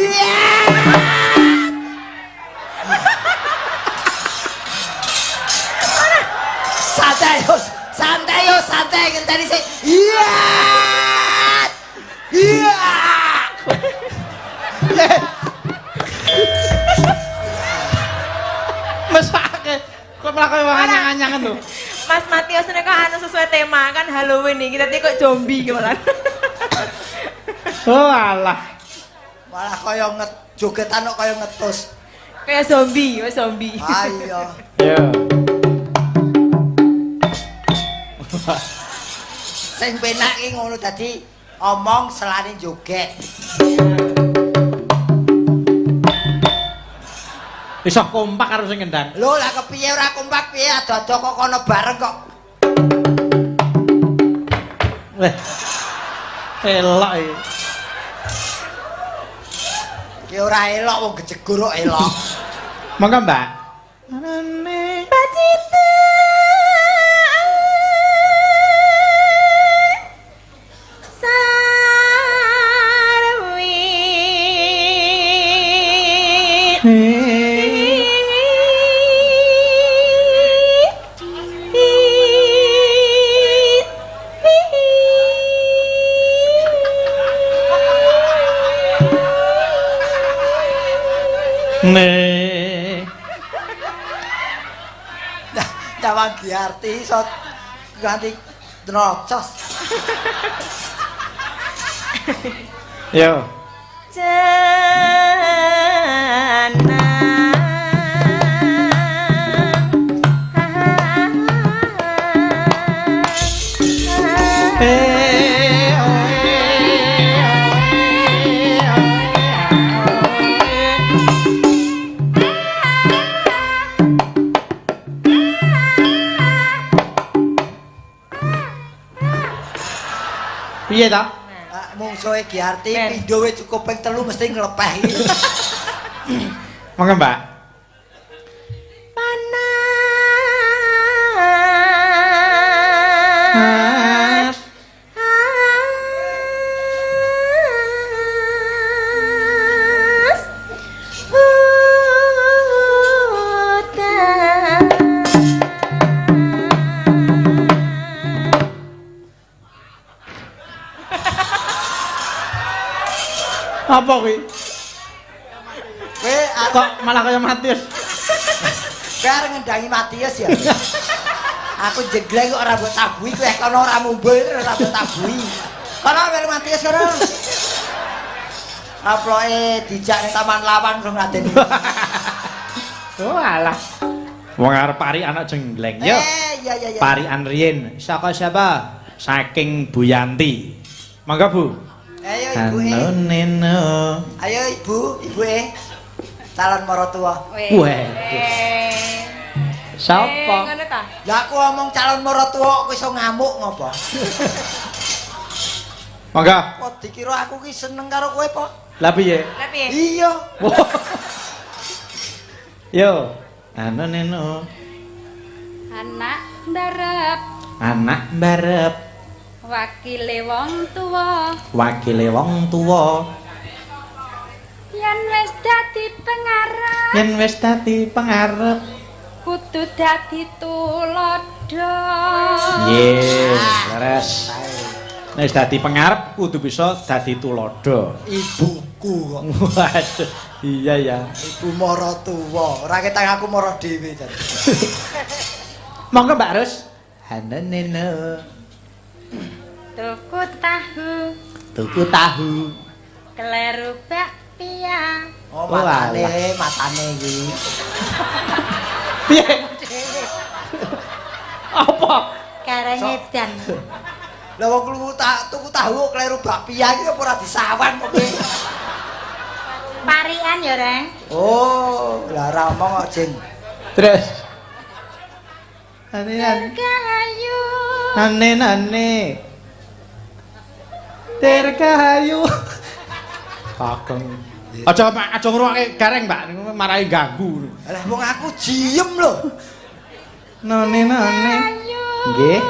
Santai, Yus. Santai, Yus, santai ngenteni sik. Iya. Iya. Mesake. Kok malah kaya wong anyang-anyangan lho. Mas Matius ini kok anu sesuai tema kan Halloween nih, kita kok zombie gitu kan. Oh alah. Malah kaya jogetan kok kaya ngetus. Kayak zombie, kayak zombie. Ayo. Yo. Sing penak iki ngono dadi omong selane joget. Iso kompak karo sing ngendang. Lho lah kepiye ora kompak piye ado-ado kok kono bareng kok. Weh. Elok iki. Ki ora elok wong gejegur kok elok. Monggo, Mbak. Pacita. Sarwi. Ne. Nyawang Giarti iso nganti nrocos. Yo. Piye ta? Mungsuhe Giarti pindho wis cukup ping 3 mesti nglepeh iki. Monggo, Mbak. Panas. As hutan. Apa kuwi? Kowe Kok malah kaya Matius? Kowe arep ngendangi Matius ya? Aku jeglek kok ora mbok tabuhi, kowe kono ora mumbul ora mbok tabuhi. Kono melu Matius kono. Aploke dijak ning Taman Lawang terus ngladeni. Oh alah. Wong arep pari anak jengleng yo. Iya iya iya. Parian riyin. Saka siapa? Saking Bu Yanti. Monggo Bu. Ayo ibu e. Halo Neno. Ayo ibu, ibu e. Calon maratuwa. Waduh. Sapa? Ngono ta? Lah aku omong calon maratuwa kok iso ngamuk ngopo? Monggo. Kok dikira aku ki seneng karo kowe po? Lah piye? Lah piye? Iya. Yo. Halo Neno. Anak mbarep Anak mbarep wakile wong tuwa wakile wong tuwa. yen wis dadi pengarep Yen wis dadi pengarep kudu dadi tuladha. Nggih, leres. Nek wis dadi pengarep kudu bisa dadi tuladha. Ibuku kok. Waduh, iya ya. Ibu maratuwa. Ora ketang aku mara dhewe jan. Monggo Mbak Rus. Halo Neno. Tuku tahu, Tuku tahu. kleru bakpia. Oh, Oh, matane, alah. matane iki. Piye? Apa? Kareng edan. Lah wong kluwu tak tuku tahu kok kleru bakpia iki apa ora disawan kok kowe? Parian ya, Reng. Oh, lah ora omong kok, Jeng. Terus. Ane ane Dirgahayu. ane ane. Dirgahayu. Kakeng. Aja Pak, aja ngrungokke gareng, Mbak. Niku marai ganggu. Lah wong aku jiem lho. None none. Ayu. Nggih.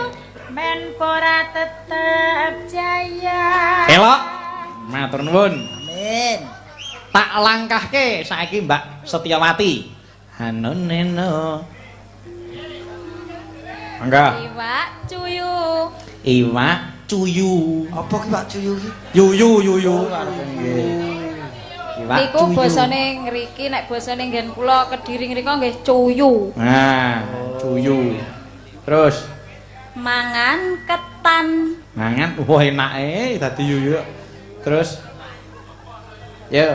Menpora tetep jaya. Elok. Matur nuwun. Amin. Tak langkahke saiki Mbak Setiawati. Hano neno. Mangga. Iwak cuyu. Iwak cuyu. Apa ki Pak Cuyu ki? Yuyu yuyu karepe nggih. Iwak Niku cuyu. basane ngriki nek basane nggen kula Kediri ngriko nggih cuyu. Nah, cuyu. Terus Mangan ketan. mangan wah enake dadi yuyu. Terus yo,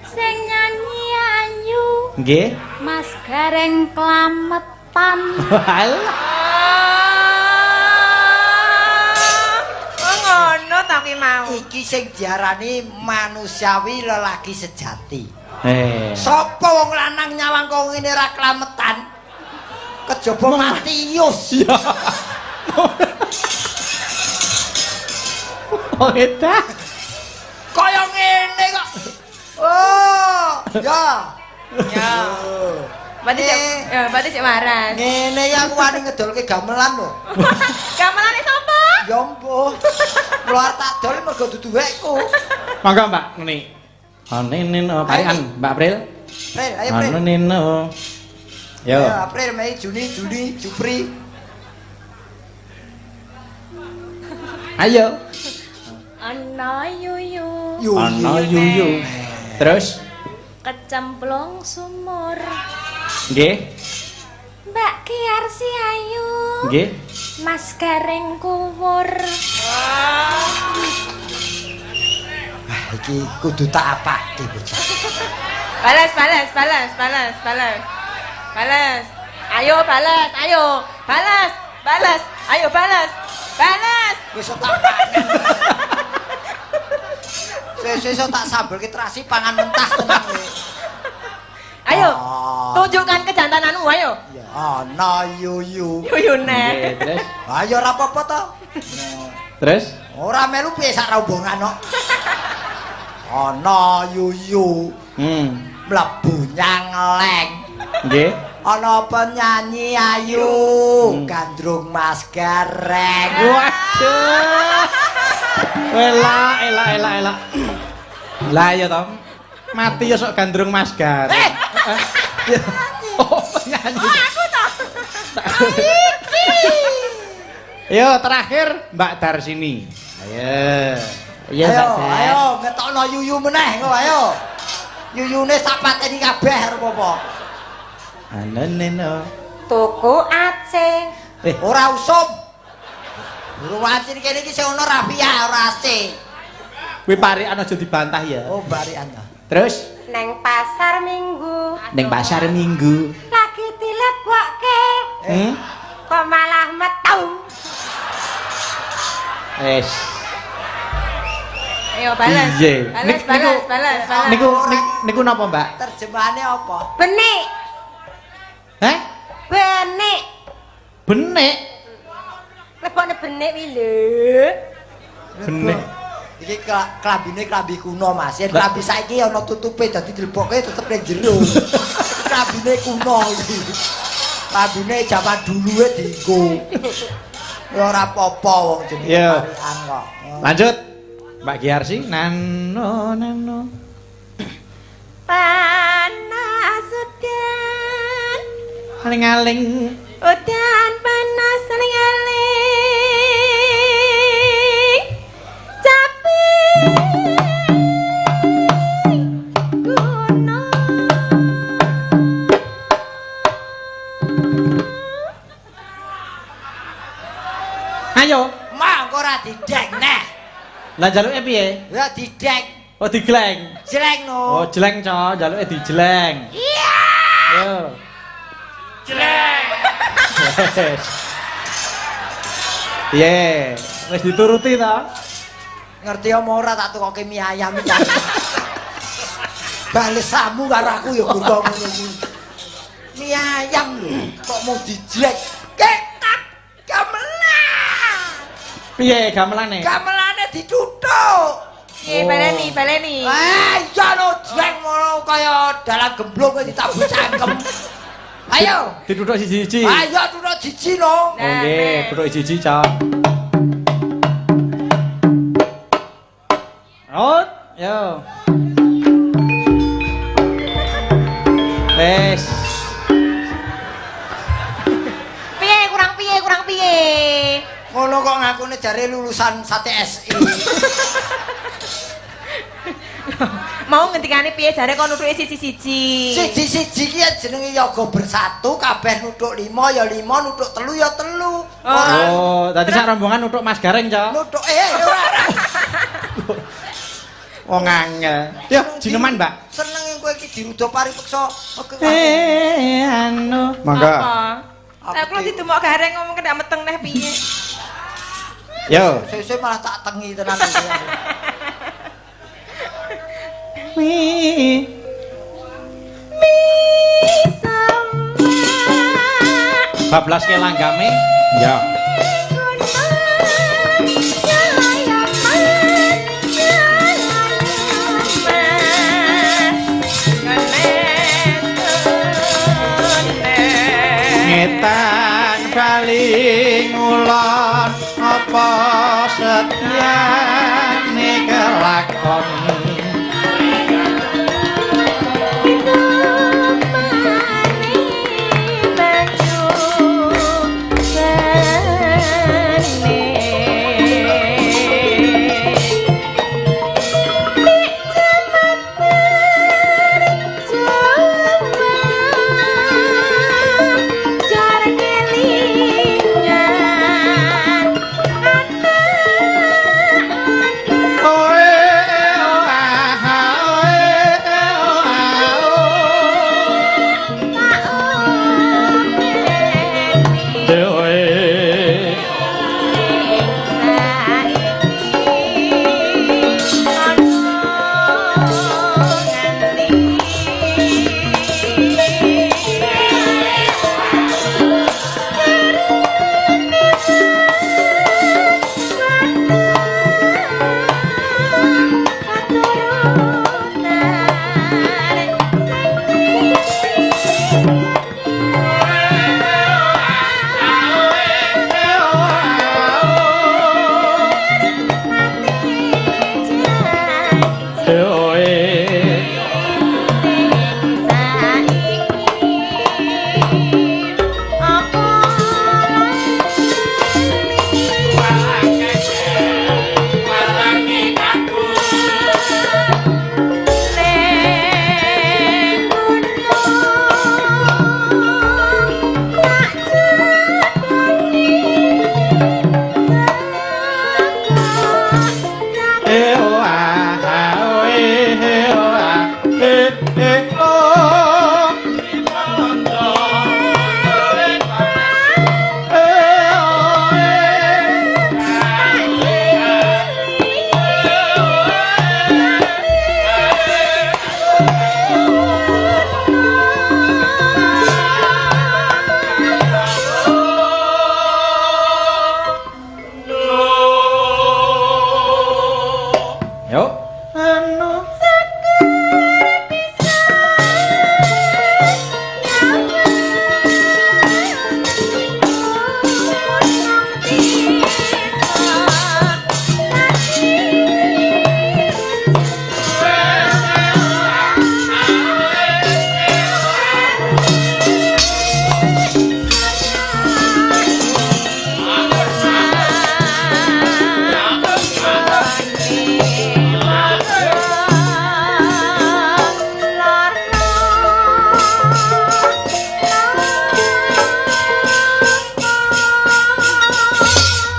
Sing nyanyi ayu. nggih. Mas Gareng klametan. Alah. Oh ngono ta ki mau. Iki sing diarani manusiawi lelaki sejati. Eh. Sapa wong lanang nyawang kok ngene ra klametan? Kejaba Matius. Iya. Oh, edan. Kaya ngene kok. Oh, ya. Ya. Berarti cek, ya, berarti cek waras. Ngene iki aku wani ngedolke gamelan lho. Gamelane sapa? Ya mbuh. Mula arep tak dol mergo dudu wekku. Monggo Mbak Neni. Ane neno parian Mbak April. April, ayo April. Ane neno. Yo. Ayo April, Mei, Juni, Juli, Jupri. Ayo. Ana yuyu. Yuyu. Ana yuyu. Terus Kecemplung sumur. nggih, Mbak Kiarsi ayu. nggih. Mas Gareng kuwur. Ah, iki kudu tak apake bocah. Balas, balas, balas, balas, balas. Balas. Ayo balas, ayo. Balas, balas, ayo balas. Balas. Wis tak pangan. Sesuk tak sambelke terasi pangan mentah tenan kowe. Ayo. Ah. Tunjukkan kejantananmu, ayo. Ya ana yuyu. Yuyu Nggih, neh. terus Ayo ora apa-apa to. Terus? Ora melu piye sak rombongan kok. Ana Yuyu mlebu nyangleng. Nggih. Ana penyanyi ayu gandrung Mas Gareng. Waduh. Elak, elak, elak, elak. Lah ya to. Mati ya sok gandrung Mas Gareng. Eh. Oh, penyanyi. Oh, aku to. Yo, terakhir Mbak Darsini. Ayo. Iya, Ayo, Mbak Dar. ayo ngetokno Yuyu meneh engko ayo. Yuyune tak pateni kabeh arep apa. Aneneno. Tuku acing. Eh, Ora usum. Burung acin kene iki sing ana Rafia ora AC. Kuwi parikan aja dibantah ya. Oh, barikan ta. Terus Neng pasar Minggu ning pasar Minggu. lagi dilebokke kok malah metu. Wes. Ayo balas. Iya. Balas, Niku- balas, balas, balas. Niku niku napa, Mbak? Terjemahane apa? Benik, Heh? benik. Benik. Lebokne benik wi lho. Benik. Iki klambine klambi kuno, Mas. Yen klambi saiki ana tutupe dadi dilebokke tetep ning jero. Klambine kuno iki. Klambine jaman duluwe dienggo. Ya ora apa-apa wong jenenge parikan kok. Lanjut. Mbak Giarsi, nano nano. Panas udan. Aling-aling. Udan panas aling-aling. Capek gunung. Ayo. Mah engko ora didek neh. Lah jaluke piye? Ya didek. Oh digleng. Jeleng no. Oh jeleng, co, jaluke dijeleng. Iya. Yo. Jeleng. Piye? Wis dituruti to? Ngerti apa ora tak tukoke mie ayam iki. Balesamu karo aku ya gurung ngono kuwi. Mie ayam lho, kok mau dijlek. Ketak gamelan. Piye gamelane? Gamelane dituthuk. Piye baleni, baleni. Eh, iya no jleng ngono kaya dalang gemblung wis ditabuh cangkem. Ayo. Dituthuk siji-siji. Ayo tuthuk siji no. Oh nggih, tuthuk siji, co. Oh, yo. Wes. Piye kurang piye kurang piye? Ngono kok ngakune jare lulusan 1SI. Mau ngendikane piye jare kon nutuke siji-siji. Siji-siji ki ya jenenge yoga bersatu, kabeh nuthuk 5 ya 5, nuthuk 3 ya 3. Ora Oh, tadi sak rombongan nuthuk Mas Gareng, co. nuthuk ora ora. Wong angel. Yo, jineman, Mbak. Seneng kowe iki dirudo paripeksa. Eh, anu. Monggo. Apa? Lah kula didumok Gareng ngomong kena meteng neh piye? Yo. Sesuk malah tak tengi tenan iki. Mi. Bablas ke langgame. Ya. Ngetan bali ngulon apa setyane kelakon. Oe, oh,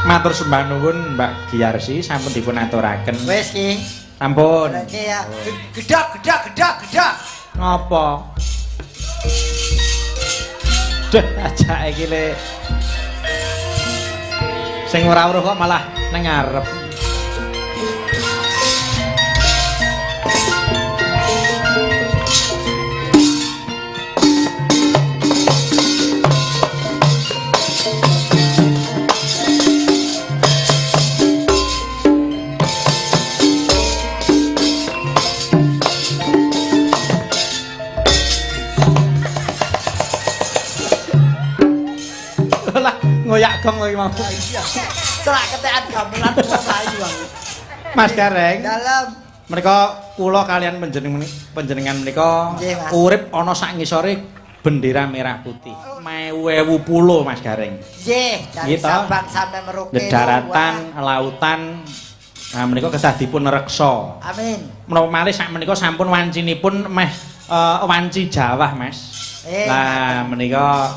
Matur sembah nuwun Mbak Giarsi sampun dipun aturaken. Wis ki. Sampun. Iki ya. Gedhok gedhok gedhok gedhok. Ngopo? Duh, ajak iki le. Sing ora weruh kok malah nang ngarep. Lah ngoyak gong lagi mau. Selak ketekan gamelan wong ayu aku. Mas Gareng. Dalem. Menika kula kalian panjenengan menika urip ana sak ngisore bendera merah putih. Mewu-ewu pulo Mas Gareng. Nggih, dari Sabang sampai Merauke. Daratan, lautan. Nah menika kedah dipun reksa. Amin. Menapa malih sak menika sampun wancinipun meh wanci Jawah, Mas. Lah menika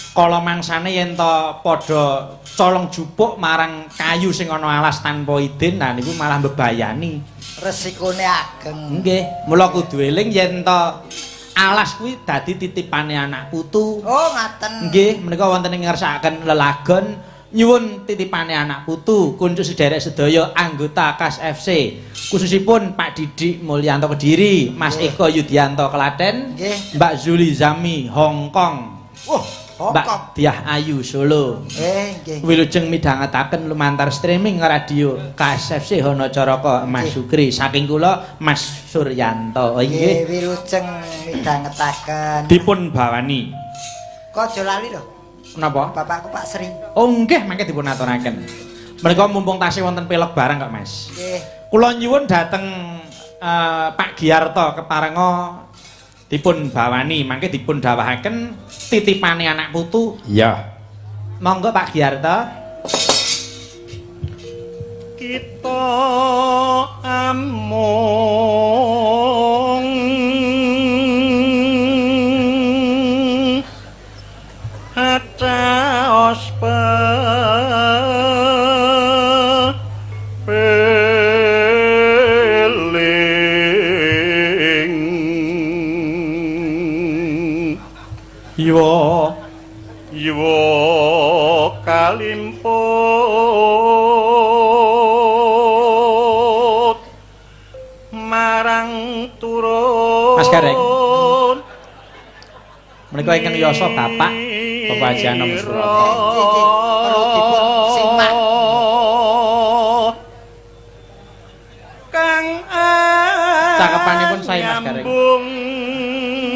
kala mangsane yen to padha colong jupuk marang kayu sing ana alas tanpa idin, nah niku malah mbebayani. Resikone ageng. Nggih, mula kudu eling yen to alas kuwi dadi titipane anak putu. Oh, ngaten. Nggih, menika wonten ing ngersakaken lelagon nyuwun titipane anak putu kunjuk sederek sedaya anggota KAS FC, khususipun Pak Didik Mulyanto Kediri, Mas Eko Yudianto Klaten, Mbak Zuli Zami Hong Kong. Wah, Mbak Diah Ayu Solo. Nggih. Wilujeng midhangetaken lumantar streaming radio KSFC Hono Caraka Mas Sukri saking kula Mas Suryanto. Nggih, wilujeng midhangetaken. Dipun bawani. Kok aja lali lho. Napa? Bapakku Pak Sri. Oh nggih, mangke dipun aturaken. Menika mumpung tasih wonten pelog barang kok, Mas. Nggih. Kula nyuwun dhateng Pak Giarto keparenga dipun bawani mangke dipun dawahaken titipane anak putu. Iya. Monggo Pak Giarto. Kita amung acaos peling yuwa kalimput marang turun. Mas Gareng, menika ingkang yasa Bapak Bapak Haji Anom Surata. Perlu dipun simak. Kang cakepanipun sae Mas Gareng.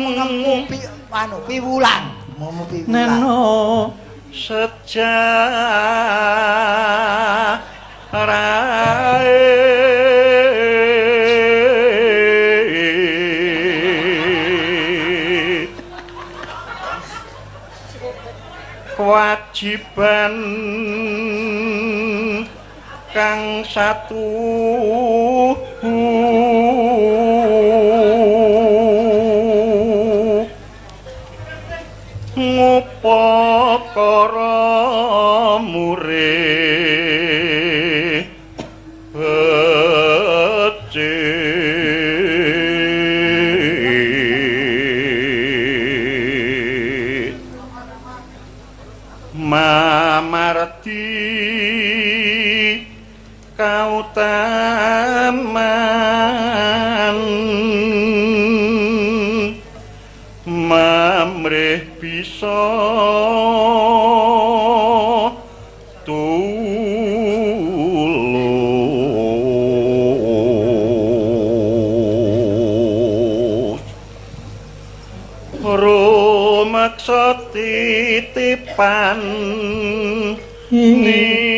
Mengemu anu piwulang, ngemu piwulang. Neno sejarah kewajiban kang satu ngupakara murih becik mamarti kautaman mamrih bisa tulus rumeksa titipan nira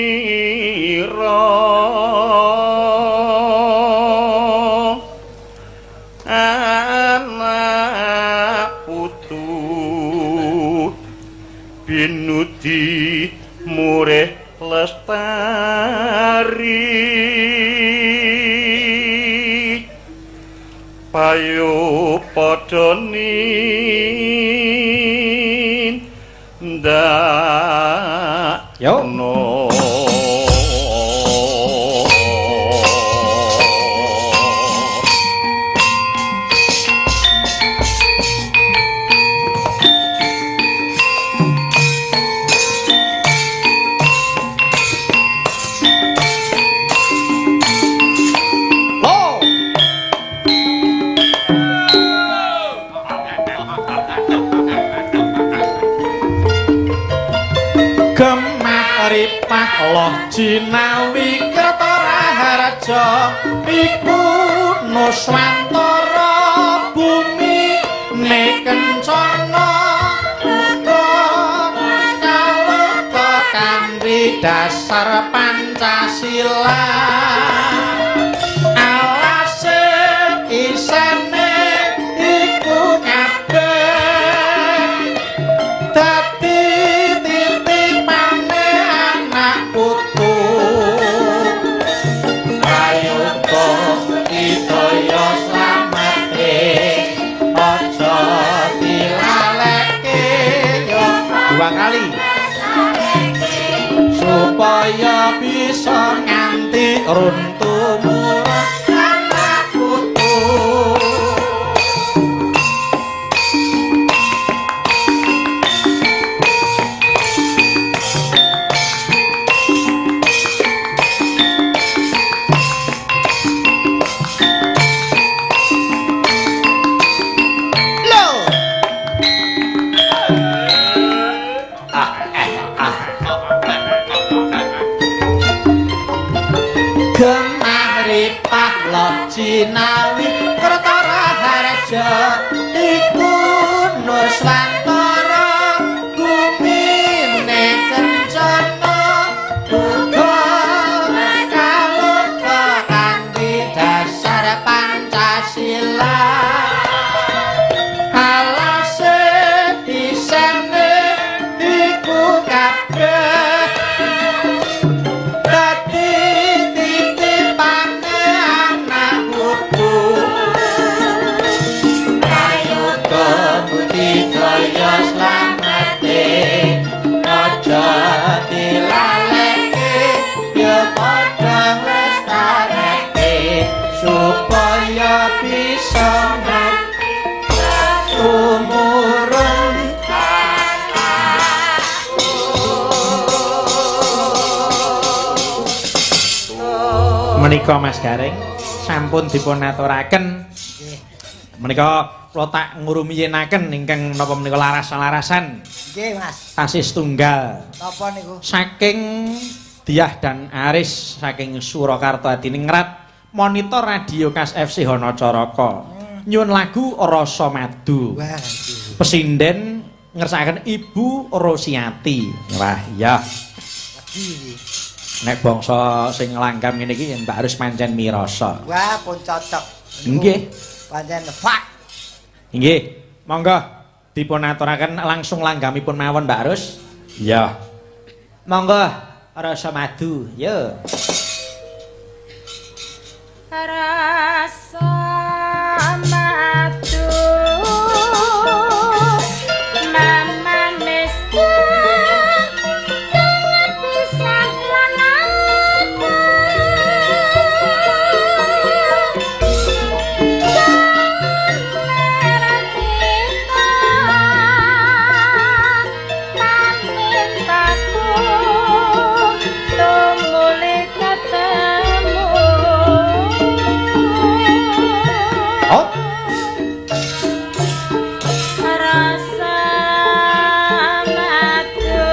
anak putu binudi murih lestari payu padha nindakno. Yo. Ripah Loh Jinawi Kertaraharja iku Nuswantara bumi ne kencana muga kaloka kanthi dasar Pancasila alase isane iku kabeh dadi titipane anak putu prayoga hidaya slamate aja dilaleke yo dua kali supaya bisa nganti runtuh murah anak putu. Lho. Gemah ripah loh jinawi Kertaraharja iku Nuswantara gumine kencana uga kaloka kanthi dasar Pancasila alase isene iku kabeh dadi titipane anak putu prayoga budidaya slamate aja dilaleke ya padha nglestareke supaya bisa tumurun. Menika Mas Gareng sampun dipun aturaken. Nggih. Menika kula tak ngrumiyenaken ingkang napa menika laras-larasan Nggih, Mas. tasih setunggal Napa niku? saking Diah dan Aris saking Surakarta Adiningrat monitor radio Kas FC Hono Caraka. Nyuwun lagu Rasa Madu. Wah, iki Pesinden ngersakaken Ibu Rosiati. Wah, iya. legi iki. Nek bangsa sing langgam ngene iki Mbak harus pancen mirasa. Wah, pun cocok. Niku Nggih. Pancen fak. Nggih, monggo dipun aturaken langsung langgamipun mawon Mbak Rus. Iya. Monggo Rasa Madu, yo. Rasa madu mamanis kangen pisan lan aku kita pamintaku tumuli ketemu. Oh, Rasa madu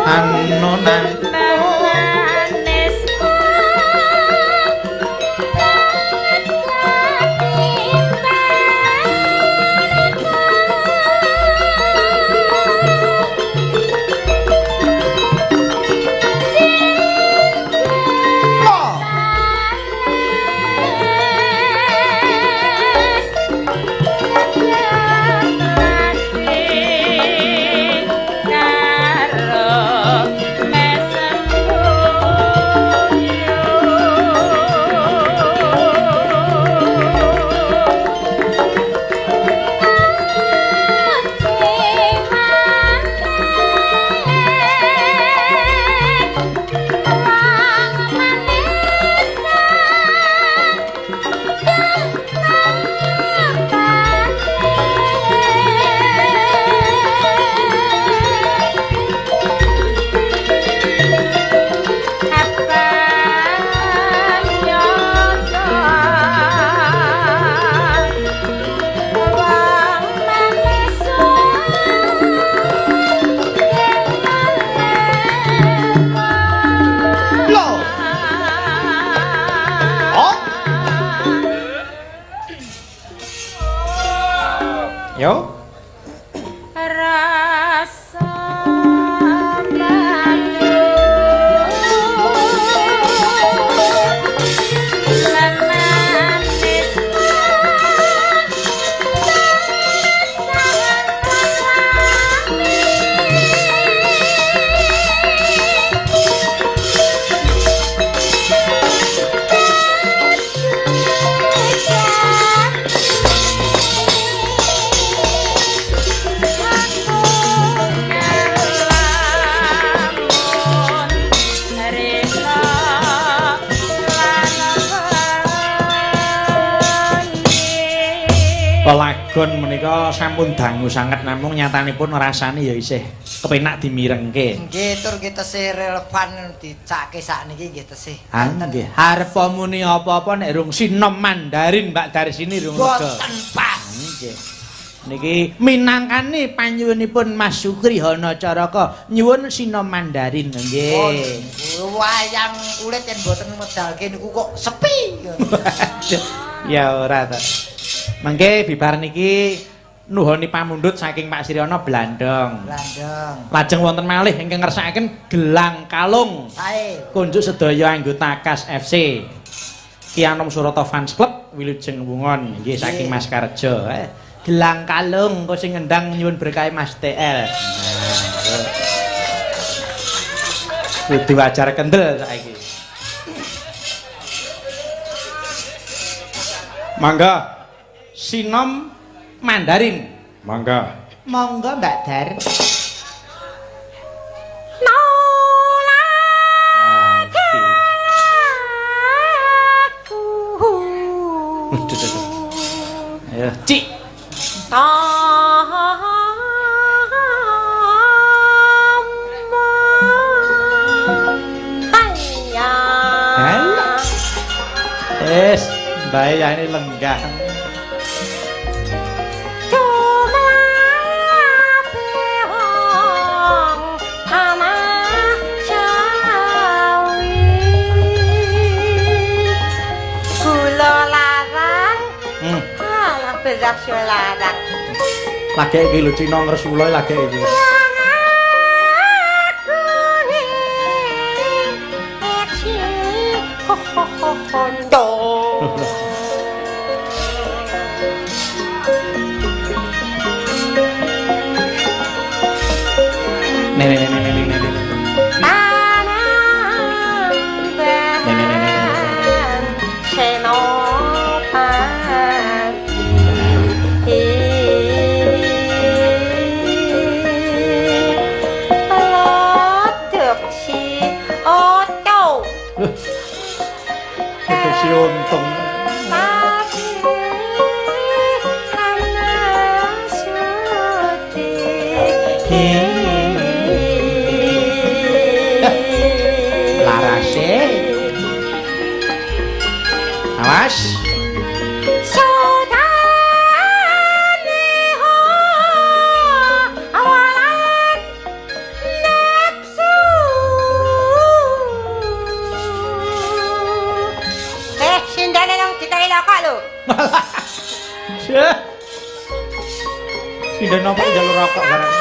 anu nan manis karo mesem. Legon menika sampun dangu sanget namung nyatanipun rasane ya isih kepenak dimirengke. Nggih, tur nggih tesih relevan dicake sakniki nggih tesih. Ha nggih, arep muni apa-apa nek rung sinom Mandarin Mbak Darsini rung lega. Boten pas. Nggih. Niki minangkani panyuwunipun Mas Sukri Hana Caraka nyuwun sinom Mandarin nggih. Oh, wayang kulit yen boten medalke niku kok sepi. Ya ora ta. Mangke bibar niki nuhoni pamundhut saking Pak Siryono Blandong. Blandong. Lajeng wonten malih ingkang ngersakaken gelang kalung. Sae. Kunjuk sedaya anggota KAS FC. Ki Anom Surata Fans Club Wilujeng Wungon nggih saking Mas Karjo. Gelang kalung kok sing ngendang nyuwun berkahe Mas TL. Kudu ajar kendel saiki. Mangga sinom Mandarin. Mangga. Monggo Mbak Dar. Ayo, Cik. Alah. Wis, mbae yane lenggah. Beras yo larang. Lagek iki lho Cina ngresula lagek iki. Nih nih nih nih nih nih. Nih nih nih nih. Si untung. Larase. Awas. Sinden apa njaluk rokok barang.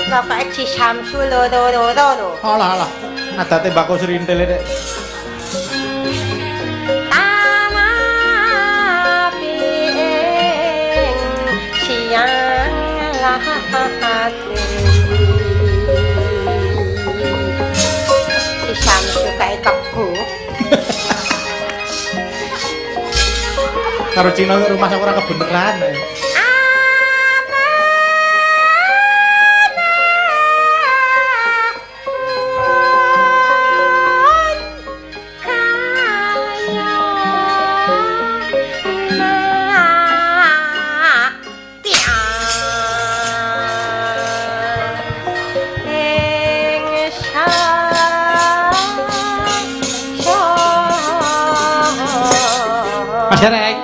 Bapak Ci Samsu lo lo lo lo lo. Alah alah. Adate mbako srintil nek. Tanah ing siang lahati. Ci Samsu kae kebo. Karo Cina kok rumah ora kebeneran. Mas Gareng.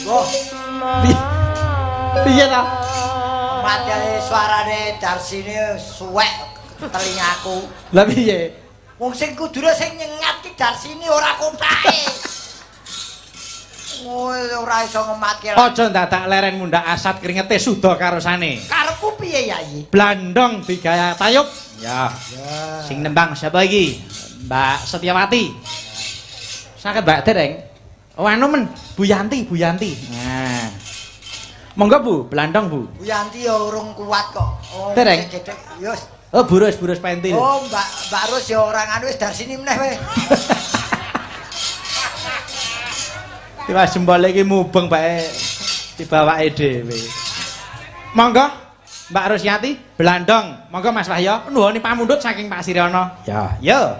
Wah, Piye ta? matane suarane Darsine suwek telingaku. Lah piye? Wong sing kudune sing nyengat ki Darsine ora kotake. Oh, ora iso ngematke. Aja ndadak leren mundhak asat kringete suda karosane. Karepku piye Yayi? Blandong digaya tayub. Ya. Sing nembang sapa iki? Mbak Setiawati. Saged Mbak Dereng. Oh anu men, Bu Yanti, Bu Yanti. Nah. Monggo Bu, blandong Bu. Bu Yanti ya urung kuat kok. Oh, Dereng. gedhe. Ya wis. Oh, burus, burus pentil. Oh, Mbak Mbak Rus ya ora nganu wis Darsini meneh weh. Tiwas jempole iki mubeng bae dibawake dhewe. Monggo. Mbak Rusyati Blandong. Monggo Mas Wahyo nuwuni pamundhut saking Pak Siryono. Ya, yo.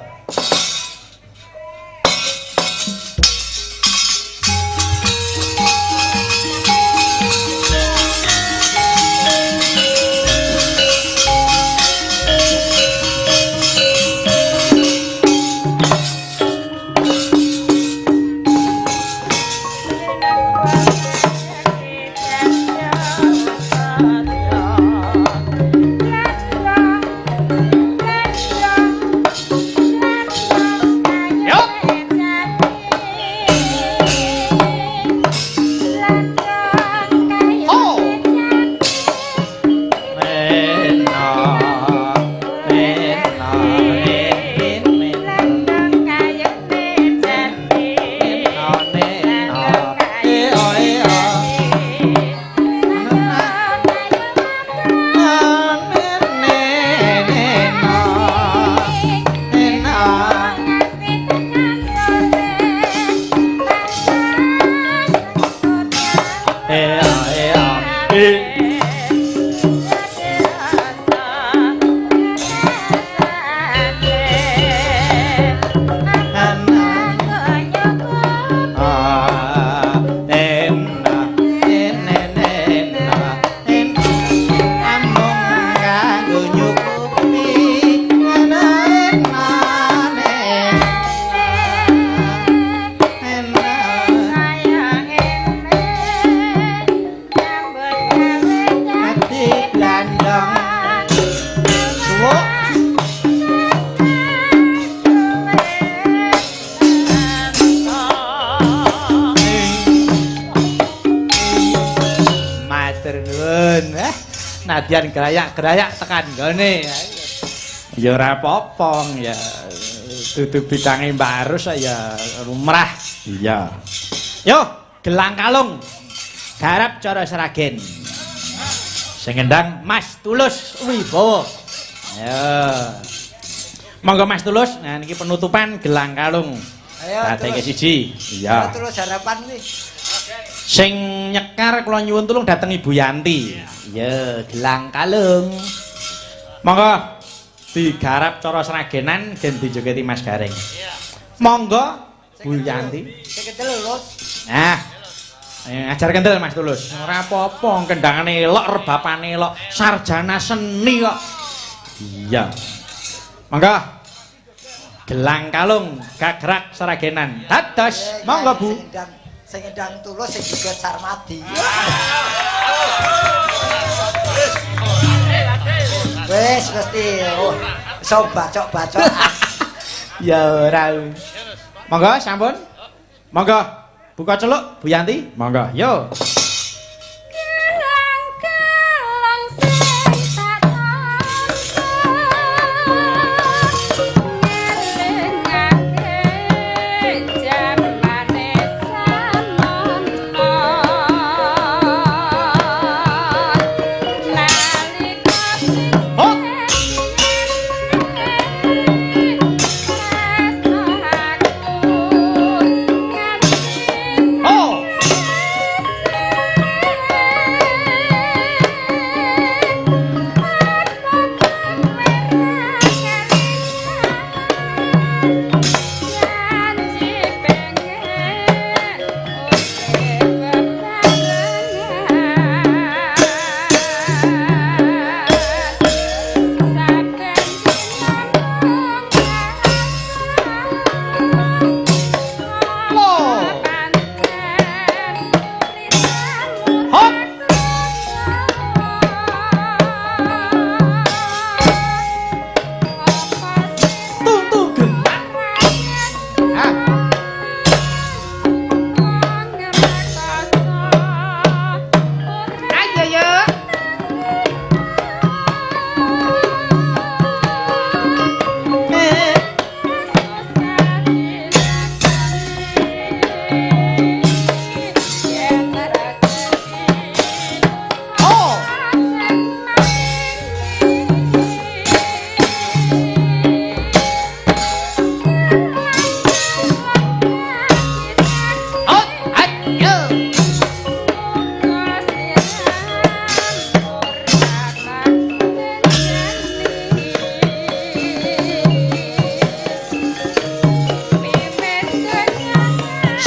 Yo. Oh. Mena, mena, men, men, mena, mena, e o e o. Na, ne, ne, ne, na, ne, na. E a e a e. Matur nuwun. Nadyan gerayak-gerayak tekan nggone. Ya ora apa-apa ya. Dudu bidange Mbak Arus ya lumrah. Iya. Yo, gelang kalung. Garap cara Sragen. Sing ngendang Mas Tulus Wibowo. Ayo. Monggo Mas Tulus, nah niki penutupan gelang kalung. Ayo Dadeke terus. siji. Iya. Terus harapan kuwi. Sing nyekar kula nyuwun tulung dhateng Ibu Yanti. Iya, gelang kalung. Monggo digarap cara Sragenan gen dijogeti Mas Gareng. Monggo Bu Yanti. Sing kendel lho, Lus. Nah, ajar kendel Mas Tulus. Ora apa-apa, kendangane elok, rebapane elok, sarjana seni kok. Iya. Monggo. Gelang kalung gagrak Sragenan. Dados, monggo Bu. Sing endang Tulus sing juga Sarmadi. Wis mesti oh, iso bacok-bacok. Ya ora. Monggo sampun. Monggo buka celuk Bu Yanti. Monggo. Yo. Oh. Oh.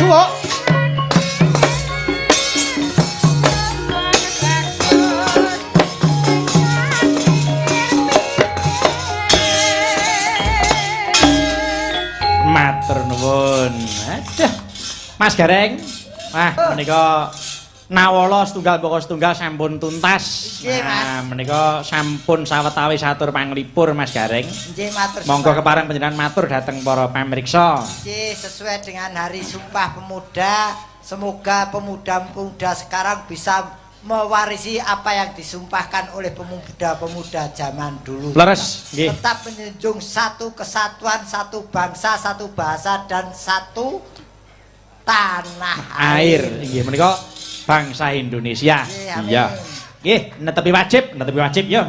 Suwuk. Matur nuwun. Aduh. Mas Gareng. Wah, menika nawala setunggal mbaka setunggal sampun tuntas. Nggih, Mas. Nah, menika sampun sawetawis atur panglipur Mas Gareng. Nggih, matur. Monggo kepareng panjenengan matur dhateng para pamirsa. Nggih, sesuai dengan Hari Sumpah Pemuda, semoga pemuda-pemuda sekarang bisa mewarisi apa yang disumpahkan oleh pemuda-pemuda zaman dulu. Leres, nggih. Tetap menjunjung satu kesatuan, satu bangsa, satu bahasa, dan satu tanah Air. Nggih, menika bangsa Indonesia. Nggih, amin. Iya. Nggih, netepi wajib yo.